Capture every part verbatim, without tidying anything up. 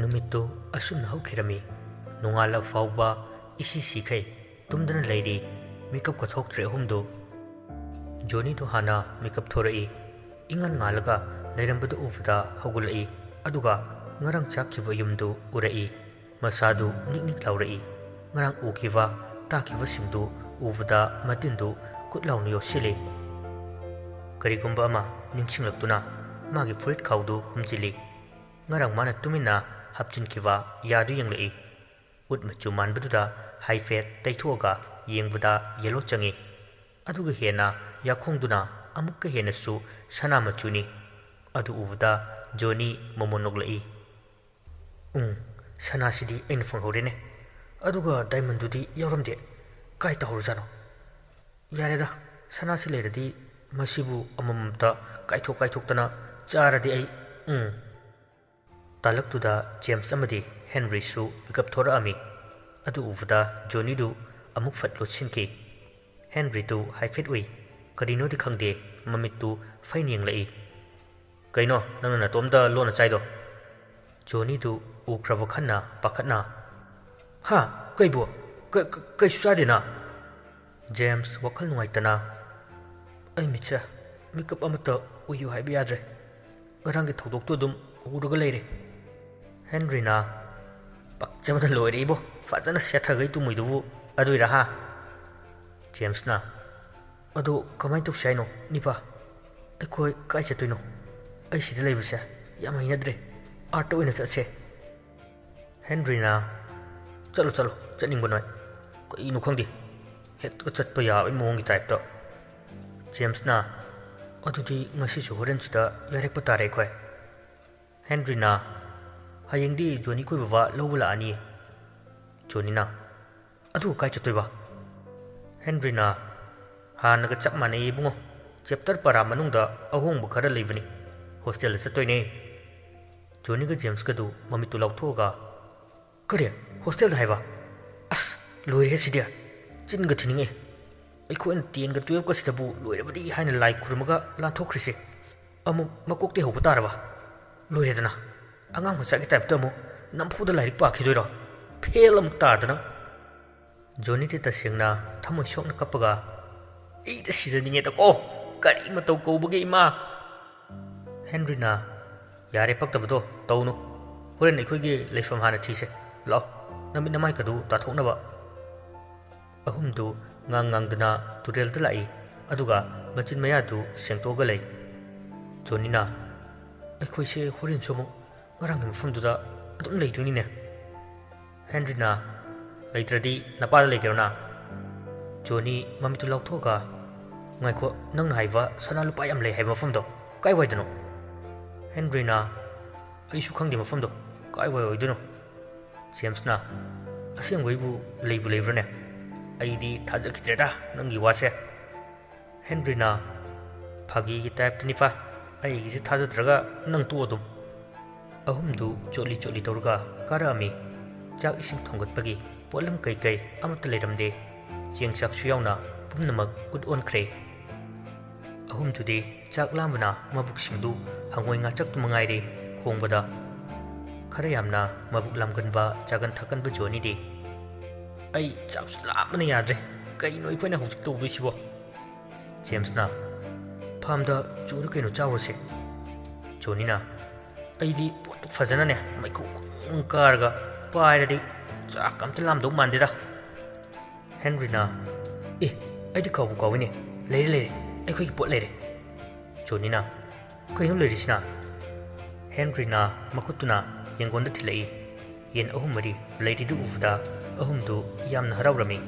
ꯅꯨꯃꯤꯠꯇꯨ ꯑꯁꯨꯝꯅ ꯍꯧꯈꯤꯔꯝꯃꯤ꯫ ꯅꯣꯡꯉꯥꯜꯂ ꯐꯥꯎꯕ ꯏꯁꯤ ꯁꯤꯈꯩ ꯇꯨꯝꯗꯅ ꯂꯩꯔꯤ꯫ ꯃꯤꯀꯞꯀ ꯊꯣꯛꯇ꯭ꯔꯦ ꯑꯍꯨꯝꯗꯨ꯫ ꯖꯣꯅꯤꯗꯨ ꯍꯥꯟꯅ ꯃꯤꯀꯞ ꯊꯣꯔꯛꯏ꯫ ꯏꯉꯥꯟ ꯉꯥꯜꯂꯒ ꯂꯩꯔꯝꯕꯗꯨ ꯎꯕꯗ ꯍꯧꯒꯠꯂꯛꯏ꯫ ꯑꯗꯨꯒ ꯉꯔꯥꯡ ꯆꯥꯛꯈꯤꯕ ꯌꯨꯝꯗꯨ ꯎꯔꯛꯏ꯫ ꯃꯁꯥꯗꯨ ꯅꯤꯛ ꯅꯤꯛ ꯂꯥꯎꯔꯛꯏ꯫ ꯉꯔꯥꯡ ꯎꯈꯤꯕ, ꯇꯥꯈꯤꯕꯁꯤꯡꯗꯨ ꯎꯕꯗ ꯃꯇꯤꯟꯗꯨ ꯀꯨꯠ ꯂꯥꯎꯅ ꯌꯣꯠꯁꯤꯜꯂꯤ꯫ ꯀꯔꯤꯒꯨꯝꯕ ꯑꯃ ꯅꯤꯡꯁꯤꯡꯂꯛꯇꯨꯅ ꯃꯥꯒꯤ ꯐꯨꯔꯤꯠ ꯈꯥꯎꯗꯨ ꯍꯨꯝꯖꯤꯜꯂꯤ꯫ ꯉꯔꯥꯡ ꯃꯥꯅ ꯇꯨꯃꯤꯟꯅ ꯍꯥꯞꯆꯤꯟꯈꯤꯕ ꯌꯥꯗꯨ ꯌꯦꯡꯂꯛꯏ꯫ ꯎꯠ ꯃꯆꯨ ꯃꯥꯟꯕꯗꯨꯗ ꯍꯥꯏꯐꯦꯠ ꯇꯩꯊꯣꯛꯑꯒ ꯌꯦꯡꯕꯗ ꯌꯦꯂꯣ ꯆꯪꯉꯤ꯫ ꯑꯗꯨꯒ ꯍꯦꯟꯅ ꯌꯥꯈꯣꯡꯗꯨꯅ ꯑꯃꯨꯛꯀ ꯍꯦꯟꯅꯁꯨ ꯁꯅꯥ ꯃꯆꯨꯅꯤ꯫ ꯑꯗꯨ ꯎꯕꯗ ꯖꯣꯅꯤ ꯃꯣꯃꯣꯟ ꯅꯣꯛꯂꯛꯏ꯫ "ꯎꯝ, ꯁꯅꯥꯁꯤꯗꯤ ꯑꯩꯅ ꯐꯪꯍꯧꯔꯦꯅꯦ꯫ ꯑꯗꯨꯒ ꯗꯥꯏꯃꯟꯗꯨꯗꯤ ꯌꯥꯎꯔꯝꯗꯦ꯫ ꯀꯥꯏ ꯇꯧꯍꯧꯔꯖꯥꯠꯅꯣ? ꯌꯥꯔꯦꯗ, ꯁꯅꯥꯁꯤ ꯂꯩꯔꯗꯤ ꯃꯁꯤꯕꯨ ꯑꯃꯃꯝꯇ ꯀꯥꯏꯊꯣꯛ ꯀꯥꯏꯊꯣꯛꯇꯅ ꯆꯥꯔꯗꯤ ꯑꯩ, ꯎꯝ꯫" ꯇꯥꯂꯛꯇꯨꯗ ꯖꯦꯝꯁ ꯑꯃꯗꯤ ꯍꯦꯟꯔꯤꯁꯨ ꯃꯤꯀꯞ ꯊꯣꯔꯛꯑꯝꯃꯤ꯫ ꯑꯗꯨ ꯎꯕꯗ ꯖꯣꯅꯤꯗꯨ ꯑꯃꯨꯛ ꯐꯠ ꯂꯣꯠꯁꯤꯟꯈꯤ꯫ ꯍꯦꯟꯔꯤꯗꯨ ꯍꯥꯏꯐꯦꯠ ꯎꯏ꯫ ꯀꯔꯤꯅꯣꯗꯤ ꯈꯪꯗꯦ, ꯃꯃꯤꯠꯇꯨ ꯐꯩꯅ ꯌꯦꯡꯂꯛꯏ꯫ "ꯀꯩꯅꯣ ꯅꯪꯅ ꯅꯇꯣꯝꯇ ꯂꯣꯟꯅ ꯆꯥꯏꯗꯣ?" ꯖꯣꯅꯤꯗꯨ ꯎꯈ꯭ꯔꯕ ꯈꯟꯅ ꯄꯥꯈꯠꯅ, "ꯍꯥ? ꯀꯩꯕꯨ? ꯀ-, ꯀ-, ꯀꯩꯁꯨ ꯆꯥꯗꯦꯅ꯫" ꯖꯦꯝꯁ ꯋꯥꯈꯜ ꯅꯨꯡꯉꯥꯏꯇꯅ, "ꯑꯩ ꯃꯤꯠꯁꯦ ꯃꯤꯀꯞ ꯑꯃꯠꯇ ꯎꯏꯌꯨ ꯍꯥꯏꯕ ꯌꯥꯗ꯭ꯔꯦ꯫ ꯉꯔꯥꯡꯒꯤ ꯊꯧꯗꯣꯛꯇꯨ ꯑꯗꯨꯝ ꯎꯔꯒ ꯂꯩꯔꯦ꯫" ꯍꯦꯟꯔꯤꯅ, "ꯄꯛꯆꯕꯅ ꯂꯣꯏꯔꯦ ꯏꯕꯣ, ꯐꯖꯅ ꯁꯦꯠꯊꯈꯩ ꯇꯨꯝꯃꯨꯏꯗꯨꯕꯨ ꯑꯗꯨꯏꯔꯥ ꯍꯥ?" ꯖꯦꯝꯁꯅ, "ꯑꯗꯣ ꯀꯃꯥꯏꯅ ꯇꯧꯁꯤ ꯍꯥꯏꯅꯣ ꯅꯤꯄꯥ? ꯑꯩꯈꯣꯏ ꯀꯥꯏ ꯆꯠꯇꯣꯏꯅꯣ? ꯑꯩ ꯁꯤꯗ ꯂꯩꯕꯁꯦ ꯌꯥꯝ ꯍꯩꯅꯗ꯭ꯔꯦ, ꯑꯥꯔꯠꯇ ꯑꯣꯏꯅ ꯆꯠꯁꯦ꯫" ꯍꯦꯟꯔꯤꯅ, "ꯆꯠꯂꯣ, ꯆꯠꯂꯣ, ꯆꯠꯅꯤꯡꯕ ꯅꯣꯏ꯫ ꯀꯩꯅꯣ ꯈꯪꯗꯦ, ꯍꯦꯛꯇ ꯆꯠꯄ ꯌꯥꯕꯒꯤ ꯃꯑꯣꯡꯒꯤ ꯇꯥꯏꯞꯇ꯫" ꯖꯦꯝꯁꯅ, "ꯑꯗꯨꯗꯤ ꯉꯁꯤꯁꯨ ꯍꯣꯔꯦꯟꯁꯤꯗ ꯌꯥꯔꯦꯛꯄ ꯇꯥꯔꯦ ꯑꯩꯈꯣꯏ꯫" ꯍꯦꯟꯔꯤꯅ, "ꯍꯌꯦꯡꯗꯤ ꯖꯣꯅꯤ ꯈꯣꯏ ꯕꯕꯥ ꯂꯧꯕ ꯂꯥꯛꯑꯅꯤ꯫" ꯖꯣꯅꯤꯅ, "ꯑꯗꯨ ꯀꯥꯏ ꯆꯠꯇꯣꯏꯕ?" ꯍꯦꯟꯔꯤꯅ, "ꯍꯥꯟꯅꯒ ꯆꯞ ꯃꯥꯟꯅꯩ ꯏꯕꯨꯡꯉꯣ, ꯆꯦꯞꯇꯔ ꯄꯔꯥ ꯃꯅꯨꯡꯗ ꯑꯍꯣꯡꯕ ꯈꯔ ꯂꯩꯕꯅꯤ, ꯍꯣꯁꯇꯦꯜꯗ ꯆꯠꯇꯣꯏꯅꯦ꯫" ꯖꯣꯅꯤꯒ ꯖꯦꯝꯁꯀꯗꯨ ꯃꯃꯤꯠꯇꯨ ꯂꯥꯎꯊꯣꯛꯑꯒ, "ꯀꯔꯤ? ꯍꯣꯁꯇꯦꯜꯗ ꯍꯥꯏꯕ? ꯑꯁ, ꯂꯣꯏꯔꯦꯍꯦ ꯁꯤꯗꯤ! ꯆꯤꯟꯒ ꯊꯤꯅꯤꯡꯉꯦ꯫ ꯑꯩꯈꯣꯏꯅ ꯇꯦꯟꯒ ꯇꯨꯌꯦꯜꯞꯀꯁꯤꯗꯕꯨ ꯂꯣꯏꯔꯕꯗꯤ ꯍꯥꯏꯅ ꯂꯥꯏ ꯈꯨꯔꯨꯝꯃꯒ ꯂꯥꯟꯊꯣꯛꯈ꯭ꯔꯤꯁꯦ ꯑꯃꯨꯛ ꯃꯀꯣꯛꯇꯩ ꯍꯧꯕ ꯇꯥꯔꯕ? ꯂꯣꯏꯔꯦꯗꯅ, ꯑꯉꯥꯡ ꯃꯆꯥꯒꯤ ꯇꯥꯏꯞꯇ ꯑꯃꯨꯛ ꯅꯝꯐꯨꯗ ꯂꯥꯏꯔꯤꯛ ꯄꯥꯈꯤꯗꯣꯏꯔꯣ? ꯐꯦꯜ ꯑꯃꯨꯛ ꯇꯥꯗꯅ꯫ ꯖꯣꯅꯤꯗꯤ ꯇꯁꯦꯡꯅ ꯊꯃꯣꯏ ꯁꯣꯛꯅ ꯀꯞꯄꯒ, "ꯑꯩꯗ ꯁꯤꯖꯅꯤꯡꯉꯦꯗꯀꯣ, ꯀꯔꯤ ꯃꯇꯧ ꯀꯧꯕꯒꯦ ꯏꯃꯥ?" ꯍꯦꯟꯔꯤꯅ, "ꯌꯥꯔꯦ, ꯄꯛꯇꯕꯗꯣ ꯇꯧꯅꯨ꯫ ꯍꯣꯔꯦꯟ ꯑꯩꯈꯣꯏꯒꯤ ꯂꯩꯐꯝ ꯍꯥꯟꯅ ꯊꯤꯁꯦ꯫ ꯂꯥꯛꯑꯣ, ꯅꯃꯤꯠ ꯅꯃꯥꯏ ꯀꯗꯨ ꯇꯥꯊꯣꯛꯅꯕ"꯫ ꯑꯍꯨꯝꯗꯨ ꯉꯥꯡ ꯉꯥꯡꯗꯅ ꯇꯨꯔꯦꯜꯗ ꯂꯥꯛꯏ, ꯑꯗꯨꯒ ꯃꯆꯤꯟ ꯃꯌꯥꯗꯨ ꯁꯦꯡꯇꯣꯛꯑꯒ ꯂꯩ꯫ ꯖꯣꯅꯤꯅ, "ꯑꯩꯈꯣꯏꯁꯦ ꯍꯣꯔꯦꯟꯁꯨ ꯑꯃꯨꯛ ꯉꯔꯥꯡꯒꯤ ꯃꯐꯝꯗꯨꯗ ꯑꯗꯨꯝ ꯂꯩꯗꯣꯏꯅꯤꯅꯦ?" ꯍꯦꯟꯔꯤꯅ, "ꯂꯩꯇ꯭ꯔꯗꯤ ꯅꯄꯥꯗ ꯂꯩꯒꯦꯔꯣ ꯅ?" ꯖꯣꯅꯤ ꯃꯃꯤꯠꯇꯨ ꯂꯥꯎꯊꯣꯛꯑꯒ, "ꯉꯥꯏꯈꯣ, ꯅꯪꯅ ꯍꯥꯏꯕ ꯁꯅꯥ ꯂꯨꯄꯥ ꯌꯥꯝ ꯂꯩ ꯍꯥꯏꯕ ꯃꯐꯝꯗꯣ ꯀꯥꯏꯋꯥꯏꯗꯅꯣ?" ꯍꯦꯟꯔꯤꯅ, "ꯑꯩꯁꯨ ꯈꯪꯗꯦ ꯃꯐꯝꯗꯣ ꯀꯥꯏꯋꯥꯏ ꯑꯣꯏꯗꯣꯏꯅꯣ꯫" ꯖꯦꯝꯁꯅ, "ꯑꯁꯦꯡꯕꯩꯕꯨ ꯂꯩꯕꯨ ꯂꯩꯕ꯭ꯔꯅꯦ? ꯑꯩꯗꯤ ꯊꯥꯖꯈꯤꯗ꯭ꯔꯦꯗ ꯅꯪꯒꯤ ꯋꯥꯁꯦ꯫" ꯍꯦꯟꯔꯤꯅ, "ꯐꯥꯒꯤꯒꯤ ꯇꯥꯏꯞꯇꯅꯤꯄꯥ, ꯑꯩꯒꯤꯁꯦ ꯊꯥꯖꯗ꯭ꯔꯒ ꯅꯪ ꯇꯣꯛꯑꯣ ꯑꯗꯨꯝ꯫" ꯑꯍꯨꯝꯗꯨ ꯆꯣꯠꯂꯤ ꯆꯣꯠꯂꯤ ꯇꯧꯔꯒ ꯀꯥꯔꯛꯑꯝꯃꯤ꯫ ꯆꯥꯛ ꯏꯁꯤꯡ ꯊꯣꯡꯒꯠꯄꯒꯤ ꯄꯣꯠꯂꯝ ꯀꯩꯀꯩ ꯑꯃꯠꯇ ꯂꯩꯔꯝꯗꯦ꯫ ꯆꯦꯡ ꯆꯥꯛꯁꯨ ꯌꯥꯎꯅ ꯄꯨꯝꯅꯃꯛ ꯎꯠ ꯑꯣꯟꯈ꯭ꯔꯦ꯫ ꯑꯍꯨꯝꯗꯨꯗꯤ ꯆꯥꯛ ꯂꯥꯝꯕꯅ ꯃꯕꯨꯛꯁꯤꯡꯗꯨ ꯍꯪꯉꯣꯏ ꯉꯥꯆꯛꯇꯨ ꯃꯉꯥꯏꯔꯦ ꯈꯣꯡꯕꯗ꯫ ꯈꯔ ꯌꯥꯝꯅ ꯃꯕꯨꯛ ꯂꯥꯝꯒꯟꯕ ꯆꯥꯒꯟ ꯊꯛꯀꯟꯕ ꯖꯣꯅꯤꯗꯤ, "ꯑꯩ ꯆꯥꯛꯁꯨ ꯂꯥꯝꯕꯅ ꯌꯥꯗ꯭ꯔꯦ꯫ ꯀꯩꯅꯣ ꯑꯩꯈꯣꯏꯅ ꯍꯧꯖꯤꯛ ꯇꯧꯗꯣꯏꯁꯤꯕꯣ?" ꯖꯦꯝꯁꯅ, "ꯐꯥꯝꯗ ꯆꯨꯔ ꯀꯩꯅꯣ ꯆꯥꯎꯔꯁꯦ꯫" ꯖꯣꯅꯤꯅ, "ꯑꯩꯗꯤ ꯄꯣꯠꯇꯨ ꯐꯖꯅꯅꯦ ꯃꯩꯈꯨ ꯎꯪ ꯀꯥꯔꯒ ꯄꯥꯏꯔꯗꯤ ꯆꯥꯛ ꯑꯝꯇ ꯂꯥꯝꯗꯧ ꯃꯥꯟꯗꯦꯗ꯫" ꯍꯦꯟꯔꯤꯅ, "ꯑꯦ, ꯑꯩꯗꯤ ꯀꯥꯎꯕꯨ ꯀꯥꯎꯏꯅꯦ꯫ ꯂꯩꯔꯦ, ꯂꯩꯔꯦ, ꯑꯩꯈꯣꯏꯒꯤ ꯄꯣꯠ ꯂꯩꯔꯦ꯫" ꯖꯣꯅꯤꯅ, "ꯀꯩꯅꯣ ꯂꯩꯔꯤꯁꯤꯅ?" ꯍꯦꯟꯔꯤꯅ ꯃꯈꯨꯠꯇꯨꯅ ꯌꯦꯡꯒꯣꯟꯗ ꯊꯤꯜꯂꯛꯏ꯫ ꯌꯦꯟ ꯑꯍꯨꯝ ꯃꯔꯤ ꯂꯩꯔꯤꯗꯨ ꯎꯕꯗ ꯑꯍꯨꯝꯗꯨ ꯌꯥꯝꯅ ꯍꯔꯥꯎꯔꯝꯃꯤ꯫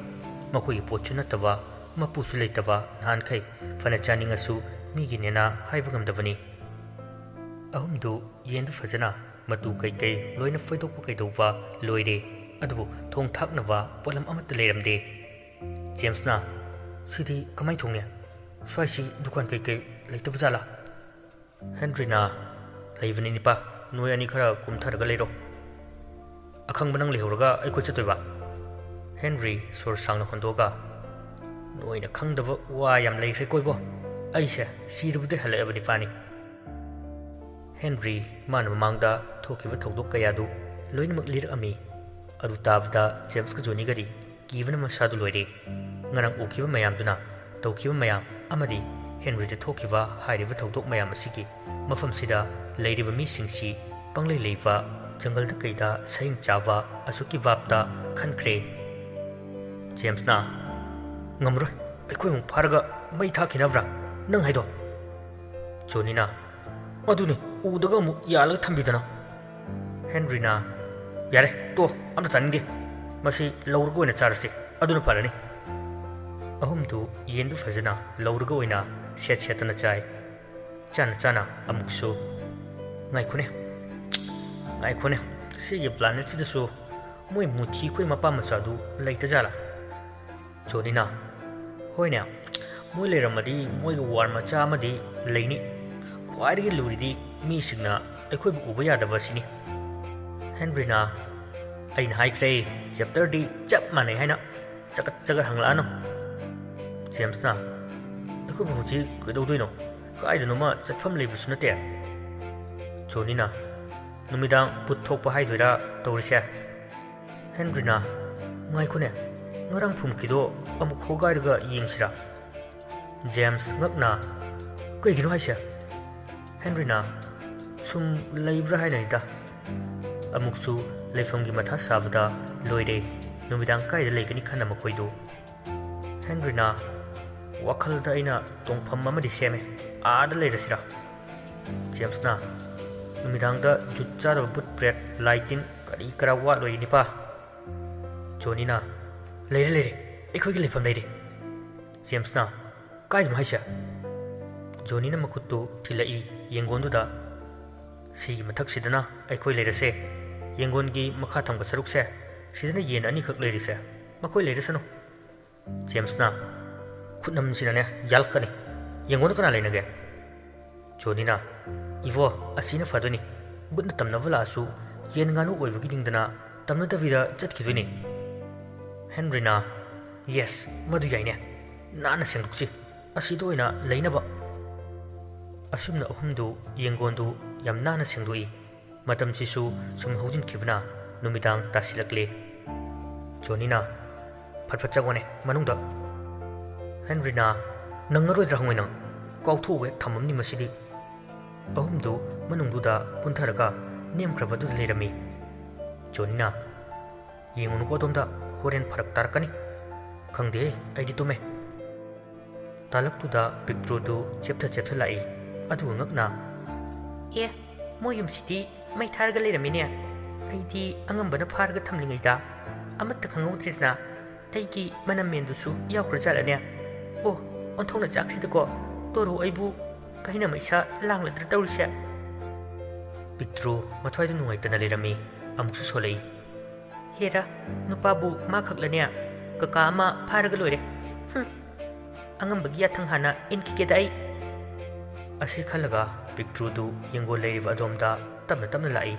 ꯃꯈꯣꯏꯒꯤ ꯄꯣꯠꯁꯨ ꯅꯠꯇꯕ, ꯃꯄꯨꯁꯨ ꯂꯩꯇꯕ ꯅꯍꯥꯟꯈꯩ ꯐꯅ ꯆꯥꯅꯤꯡꯉꯁꯨ ꯃꯤꯒꯤꯅꯦꯅ ꯍꯥꯏꯕ ꯉꯝꯗꯕꯅꯤ꯫ ꯑꯍꯨꯝꯗꯨ ꯌꯦꯟꯗꯨ ꯐꯖꯅ ꯃꯇꯨ ꯀꯩꯀꯩ ꯂꯣꯏꯅ ꯐꯣꯏꯗꯣꯛꯄ ꯀꯩꯗꯧꯕ ꯂꯣꯏꯔꯦ, ꯑꯗꯨꯕꯨ ꯊꯣꯡ ꯊꯥꯛꯅꯕ ꯄꯣꯠꯂꯝ ꯑꯃꯠꯇ ꯂꯩꯔꯝꯗꯦ꯫ ꯖꯦꯝꯁꯅ, "ꯁꯤꯗꯤ ꯀꯃꯥꯏ ꯊꯣꯡꯅꯤ? ꯁ꯭ꯋꯥꯏꯁꯤ ꯗꯨꯀꯥꯟ ꯀꯩꯀꯩ ꯂꯩꯇꯕ ꯖꯥꯠꯂꯥ?" ꯍꯦꯟꯔꯤꯅ, "ꯂꯩꯕꯅꯤ ꯅꯤꯄꯥ, ꯅꯣꯏ ꯑꯅꯤ ꯈꯔ ꯀꯨꯝꯊꯔꯒ ꯂꯩꯔꯣ꯫ ꯑꯈꯪꯕ ꯅꯪ ꯂꯩꯍꯧꯔꯒ ꯑꯩꯈꯣꯏ ꯆꯠꯇꯣꯏꯕ?" ꯍꯦꯟꯔꯤ ꯁꯣꯔ ꯁꯥꯡꯅ ꯍꯣꯟꯗꯣꯛꯑꯒ, "ꯅꯣꯏꯅ ꯈꯪꯗꯕ ꯋꯥ ꯌꯥꯝ ꯂꯩꯈ꯭ꯔꯦ ꯀꯣꯏꯕꯣ꯫ ꯑꯩꯁꯦ ꯁꯤꯔꯕꯗꯩ ꯍꯜꯂꯛꯑꯕ ꯅꯤꯄꯥꯅꯤ꯫" ꯍꯦꯟꯔꯤ ꯃꯥꯅ ꯃꯃꯥꯡꯗ ꯊꯣꯛꯈꯤꯕ ꯊꯧꯗꯣꯛ ꯀꯌꯥꯗꯨ ꯂꯣꯏꯅꯃꯛ ꯂꯤꯔꯛꯑꯝꯃꯤ꯫ ꯑꯗꯨ ꯇꯥꯕꯗ ꯖꯦꯝꯁꯀ ꯖꯣꯅꯤꯒꯗꯤ ꯀꯤꯕꯅ ꯃꯁꯥꯗꯨ ꯂꯣꯏꯔꯦ꯫ ꯉꯔꯥꯡ ꯎꯈꯤꯕ ꯃꯌꯥꯝꯗꯨꯅ ꯇꯧꯈꯤꯕ ꯃꯌꯥꯝ ꯑꯃꯗꯤ ꯍꯦꯟꯔꯤꯗ ꯊꯣꯛꯈꯤꯕ ꯍꯥꯏꯔꯤꯕ ꯊꯧꯗꯣꯛ ꯃꯌꯥꯝ ꯑꯁꯤꯒꯤ ꯃꯐꯝꯁꯤꯗ ꯂꯩꯔꯤꯕ ꯃꯤꯁꯤꯡꯁꯤ ꯄꯪꯂꯩ ꯂꯩꯕ ꯖꯪꯒꯜꯗ ꯀꯩꯗ ꯁꯌꯦꯡ ꯆꯥꯕ ꯑꯁꯨꯛꯀꯤ ꯚꯥꯞꯇ ꯈꯟꯈ꯭ꯔꯦ꯫ ꯖꯦꯝꯁꯅ, "ꯉꯝꯃꯔꯣꯏ, ꯑꯩꯈꯣꯏ ꯑꯃꯨꯛ ꯐꯥꯔꯒ ꯃꯩ ꯊꯥꯈꯤꯅꯕ꯭ꯔꯥ ꯅꯪ ꯍꯥꯏꯗꯣ?" ꯖꯣꯅꯤꯅ, "ꯑꯗꯨꯅꯤ, ꯎꯗꯒ ꯑꯃꯨꯛ ꯌꯥꯜꯂꯒ ꯊꯝꯕꯤꯗꯅ꯫" ꯍꯦꯟꯔꯤꯅ, "ꯌꯥꯔꯦ, ꯇꯣ, ꯑꯝꯇ ꯇꯥꯅꯤꯡꯗꯦ꯫ ꯃꯁꯤ ꯂꯧꯔꯒ ꯑꯣꯏꯅ ꯆꯥꯔꯁꯤ, ꯑꯗꯨꯅ ꯐꯔꯅꯤ꯫" ꯑꯍꯨꯝꯗꯨ ꯌꯦꯟꯗꯨ ꯐꯖꯅ ꯂꯧꯔꯒ ꯑꯣꯏꯅ ꯁꯦꯠ ꯁꯦꯠꯇꯅ ꯆꯥꯏ꯫ ꯆꯥꯅ ꯆꯥꯅ ꯑꯃꯨꯛꯁꯨ, "ꯉꯥꯏꯈꯣꯅꯦ, ꯉꯥꯏꯈꯣꯅꯦ, ꯁꯤꯒꯤ planetꯁꯤꯗꯁꯨ ꯃꯣꯏ ꯃꯨꯊꯤ ꯈꯣꯏ ꯃꯄꯥ ꯃꯆꯥꯗꯨ ꯂꯩꯇꯖꯥꯠꯂꯥ?" ꯖꯣꯅꯤꯅ, "ꯍꯣꯏꯅꯦ, ꯃꯣꯏ ꯂꯩꯔꯝꯃꯗꯤ ꯃꯣꯏꯒ war ꯃꯆꯥ ꯑꯃꯗꯤ ꯂꯩꯅꯤ꯫ ꯈ꯭ꯋꯥꯏꯗꯒꯤ ꯂꯨꯔꯤꯗꯤ ꯃꯤꯁꯤꯡꯅ ꯑꯩꯈꯣꯏꯕꯨ ꯎꯕ ꯌꯥꯗꯕ ꯑꯁꯤꯅꯤ꯫" ꯍꯦꯟꯔꯤꯅ, "ꯑꯩꯅ ꯍꯥꯏꯈ꯭ꯔꯦ, chapterꯗꯤ ꯆꯞ ꯃꯥꯟꯅꯩ ꯍꯥꯏꯅ, ꯆꯒꯠ ꯆꯒꯠ ꯍꯪꯂꯛꯑꯅꯨ꯫" ꯖꯦꯝꯁꯅ, "ꯑꯩꯈꯣꯏꯕꯨ ꯍꯧꯖꯤꯛ ꯀꯩꯗꯧꯗꯣꯏꯅꯣ? ꯀꯥꯏꯗꯅꯣꯃ ꯆꯠꯐꯝ ꯂꯩꯕꯁꯨ ꯅꯠꯇꯦ꯫" ꯖꯣꯅꯤꯅ, "ꯅꯨꯃꯤꯗꯥꯡ ꯚꯨꯠ ꯊꯣꯛꯄ ꯍꯥꯏꯗꯣꯏꯔꯥ ꯇꯧꯔꯤꯁꯦ?" ꯍꯦꯟꯔꯤꯅ, "ꯉꯥꯏꯈꯣꯅꯦ, ꯉꯔꯥꯡ ꯐꯨꯝꯈꯤꯗꯣ ꯑꯃꯨꯛ ꯍꯣꯒꯥꯏꯔꯒ ꯌꯦꯡꯁꯤꯔꯥ?" ꯖꯦꯝꯁ ꯉꯛꯅ, "ꯀꯩꯒꯤꯅꯣ ꯍꯥꯏꯁꯦ?" ꯍꯦꯟꯔꯤꯅ, "ꯁꯨꯝ ꯂꯩꯕ꯭ꯔꯥ ꯍꯥꯏꯅꯅꯤꯗ꯫" ꯑꯃꯨꯛꯁꯨ ꯂꯩꯐꯝꯒꯤ ꯃꯊꯥ ꯁꯥꯕꯗ ꯂꯣꯏꯔꯦ꯫ ꯅꯨꯃꯤꯗꯥꯡ ꯀꯥꯏꯗ ꯂꯩꯒꯅꯤ ꯈꯟꯅ ꯃꯈꯣꯏꯗꯨ꯫ ꯍꯦꯟꯔꯤꯅ, "ꯋꯥꯈꯜꯗ ꯑꯩꯅ ꯇꯣꯡꯐꯝ ꯑꯃꯗꯤ ꯁꯦꯝꯃꯦ, ꯑꯥꯗ ꯂꯩꯔꯁꯤꯔꯥ?" ꯖꯦꯝꯁꯅ, "ꯅꯨꯃꯤꯗꯥꯡꯗ ꯖꯨꯠ ꯆꯥꯗꯕ ꯚꯨꯠ ꯄ꯭ꯔꯦꯠ, ꯂꯥꯏ ꯇꯤꯟ ꯀꯔꯤ ꯀꯔꯥ ꯋꯥꯠꯂꯣꯏ ꯅꯤꯄꯥ?" ꯖꯣꯅꯤꯅ, "ꯂꯩꯔꯦ, ꯂꯩꯔꯦ, ꯑꯩꯈꯣꯏꯒꯤ ꯂꯩꯐꯝ ꯂꯩꯔꯦ꯫" ꯖꯦꯝꯁꯅ, "ꯀꯥꯏꯗꯅꯣ ꯍꯥꯏꯁꯦ?" ꯖꯣꯅꯤꯅ ꯃꯈꯨꯠꯇꯨ ꯊꯤꯜꯂꯛꯏ ꯌꯦꯡꯒꯣꯟꯗꯨꯗ꯫ "ꯁꯤꯒꯤ ꯃꯊꯛꯁꯤꯗꯅ ꯑꯩꯈꯣꯏ ꯂꯩꯔꯁꯦ꯫ ꯌꯦꯡꯒꯣꯟꯒꯤ ꯃꯈꯥ ꯊꯪꯕ ꯁꯔꯨꯛꯁꯦ, ꯁꯤꯗꯅ ꯌꯦꯟ ꯑꯅꯤꯈꯛ ꯂꯩꯔꯤꯁꯦ, ꯃꯈꯣꯏ ꯂꯩꯔꯁꯅꯨ꯫" ꯖꯦꯝꯁꯅ, "ꯈꯨꯠꯅꯝꯁꯤꯅꯅꯦ ꯌꯥꯜꯂꯛꯀꯅꯤ꯫ ꯌꯦꯡꯒꯣꯟꯗ ꯀꯅꯥ ꯂꯩꯅꯒꯦ?" ꯖꯣꯅꯤꯅ, "ꯏꯕꯣ, ꯑꯁꯤꯅ ꯐꯗꯣꯏꯅꯤ꯫ ꯚꯨꯠꯅ ꯇꯝꯅꯕ ꯂꯥꯛꯑꯁꯨ ꯌꯦꯟ ꯉꯥꯅꯨ ꯑꯣꯏꯕꯒꯤ ꯅꯤꯡꯗꯅ ꯇꯝꯅꯗꯕꯤꯗ ꯆꯠꯈꯤꯗꯣꯏꯅꯤ꯫" ꯍꯦꯟꯔꯤꯅ, "ꯌꯦꯁ, ꯃꯗꯨ ꯌꯥꯏꯅꯦ꯫ ꯅꯥꯟꯅ ꯁꯦꯡꯗꯣꯛꯁꯤ꯫ ꯑꯁꯤꯗ ꯑꯣꯏꯅ ꯂꯩꯅꯕ꯫" ꯑꯁꯨꯝꯅ ꯑꯍꯨꯝꯗꯨ ꯌꯦꯡꯒꯣꯟꯗꯨ ꯌꯥꯝ ꯅꯥꯟꯅ ꯁꯦꯡꯗꯣꯛꯏ꯫ ꯃꯇꯝꯁꯤꯁꯨ ꯁꯨꯝ ꯍꯧꯖꯤꯟꯈꯤꯕꯅ ꯅꯨꯃꯤꯗꯥꯡ ꯇꯥꯁꯤꯜꯂꯛꯂꯦ꯫ ꯖꯣꯅꯤꯅ, "ꯐꯠ ꯐꯠ ꯆꯪꯉꯣꯅꯦ ꯃꯅꯨꯡꯗ꯫" ꯍꯦꯟꯔꯤꯅ, "ꯅꯪꯉꯔꯣꯏꯗ꯭ꯔꯥ ꯍꯪꯉꯣꯏ ꯅꯪ? ꯀꯥꯎꯊꯣꯛꯎꯕ ꯍꯦꯛ ꯊꯝꯃꯝꯅꯤ ꯃꯁꯤꯗꯤ꯫" ꯑꯍꯨꯝꯗꯨ ꯃꯅꯨꯡꯗꯨꯗ ꯀꯨꯟꯊꯔꯒ ꯅꯦꯝꯈ꯭ꯔꯕ ꯑꯗꯨꯗ ꯂꯩꯔꯝꯃꯤ꯫ ꯖꯣꯅꯤꯅ, "ꯌꯦꯡꯉꯨꯅꯨꯀꯣ ꯑꯗꯣꯝꯗ, ꯍꯣꯔꯦꯟ ꯐꯔꯛ ꯇꯥꯔꯛꯀꯅꯤ꯫" "ꯈꯪꯗꯦꯍꯦ, ꯑꯩꯗꯤ ꯇꯨꯝꯃꯦ꯫" ꯇꯥꯂꯛꯇꯨꯗ ꯄꯤꯛꯇ꯭ꯔꯨꯗꯨ ꯆꯦꯞꯊ ꯆꯦꯞꯊ ꯂꯥꯛꯏ꯫ ꯑꯗꯨꯒ ꯉꯛꯅ, "ꯑꯦ, ꯃꯣꯏ ꯌꯨꯝꯁꯤꯗꯤ ꯃꯩ ꯊꯥꯔꯒ ꯂꯩꯔꯝꯃꯤꯅꯦ꯫ ꯑꯩꯗꯤ ꯑꯉꯝꯕꯅ ꯐꯥꯔꯒ ꯊꯝꯂꯤꯉꯩꯗ ꯑꯃꯠꯇ ꯈꯪꯍꯧꯗ꯭ꯔꯦꯗꯅ꯫ ꯑꯩꯒꯤ ꯃꯅꯝ ꯃꯦꯟꯗꯨꯁꯨ ꯌꯥꯎꯈ꯭ꯔꯖꯥꯠꯂꯅꯦ? ꯑꯣ, ꯑꯣꯟꯊꯣꯛꯅ ꯆꯥꯛꯈ꯭ꯔꯦꯗꯀꯣ꯫ ꯇꯣꯔꯣ ꯑꯩꯕꯨ ꯀꯩꯅ ꯃꯩꯁꯥ ꯂꯥꯡꯂꯗ꯭ꯔꯥ ꯇꯧꯔꯤꯁꯦ?" ꯄꯤꯛꯇ꯭ꯔꯨ ꯃꯊ꯭ꯋꯥꯏꯗ ꯅꯨꯡꯉꯥꯏꯇꯅ ꯂꯩꯔꯝꯃꯤ꯫ ꯑꯃꯨꯛꯁꯨ ꯁꯣꯜꯂꯛꯏ꯫ "ꯍꯦꯔꯥ, ꯅꯨꯄꯥꯕꯨ ꯃꯥ ꯈꯛꯂꯅꯦ? ꯀꯀꯥ ꯑꯃ ꯐꯥꯔꯒ ꯂꯣꯏꯔꯦ꯫ ꯍꯨꯝ, ꯑꯉꯝꯕꯒꯤ ꯌꯥꯊꯪ ꯍꯥꯟꯅ ꯏꯟꯈꯤꯒꯦꯗ ꯑꯩ꯫" ꯑꯁꯤ ꯈꯜꯂꯒ ꯄꯤꯛꯇ꯭ꯔꯨꯗꯨ ꯌꯦꯡꯒꯣꯜ ꯂꯩꯔꯤꯕ ꯑꯗꯣꯝꯗ ꯇꯞꯅ ꯇꯞꯅ ꯂꯥꯛꯏ꯫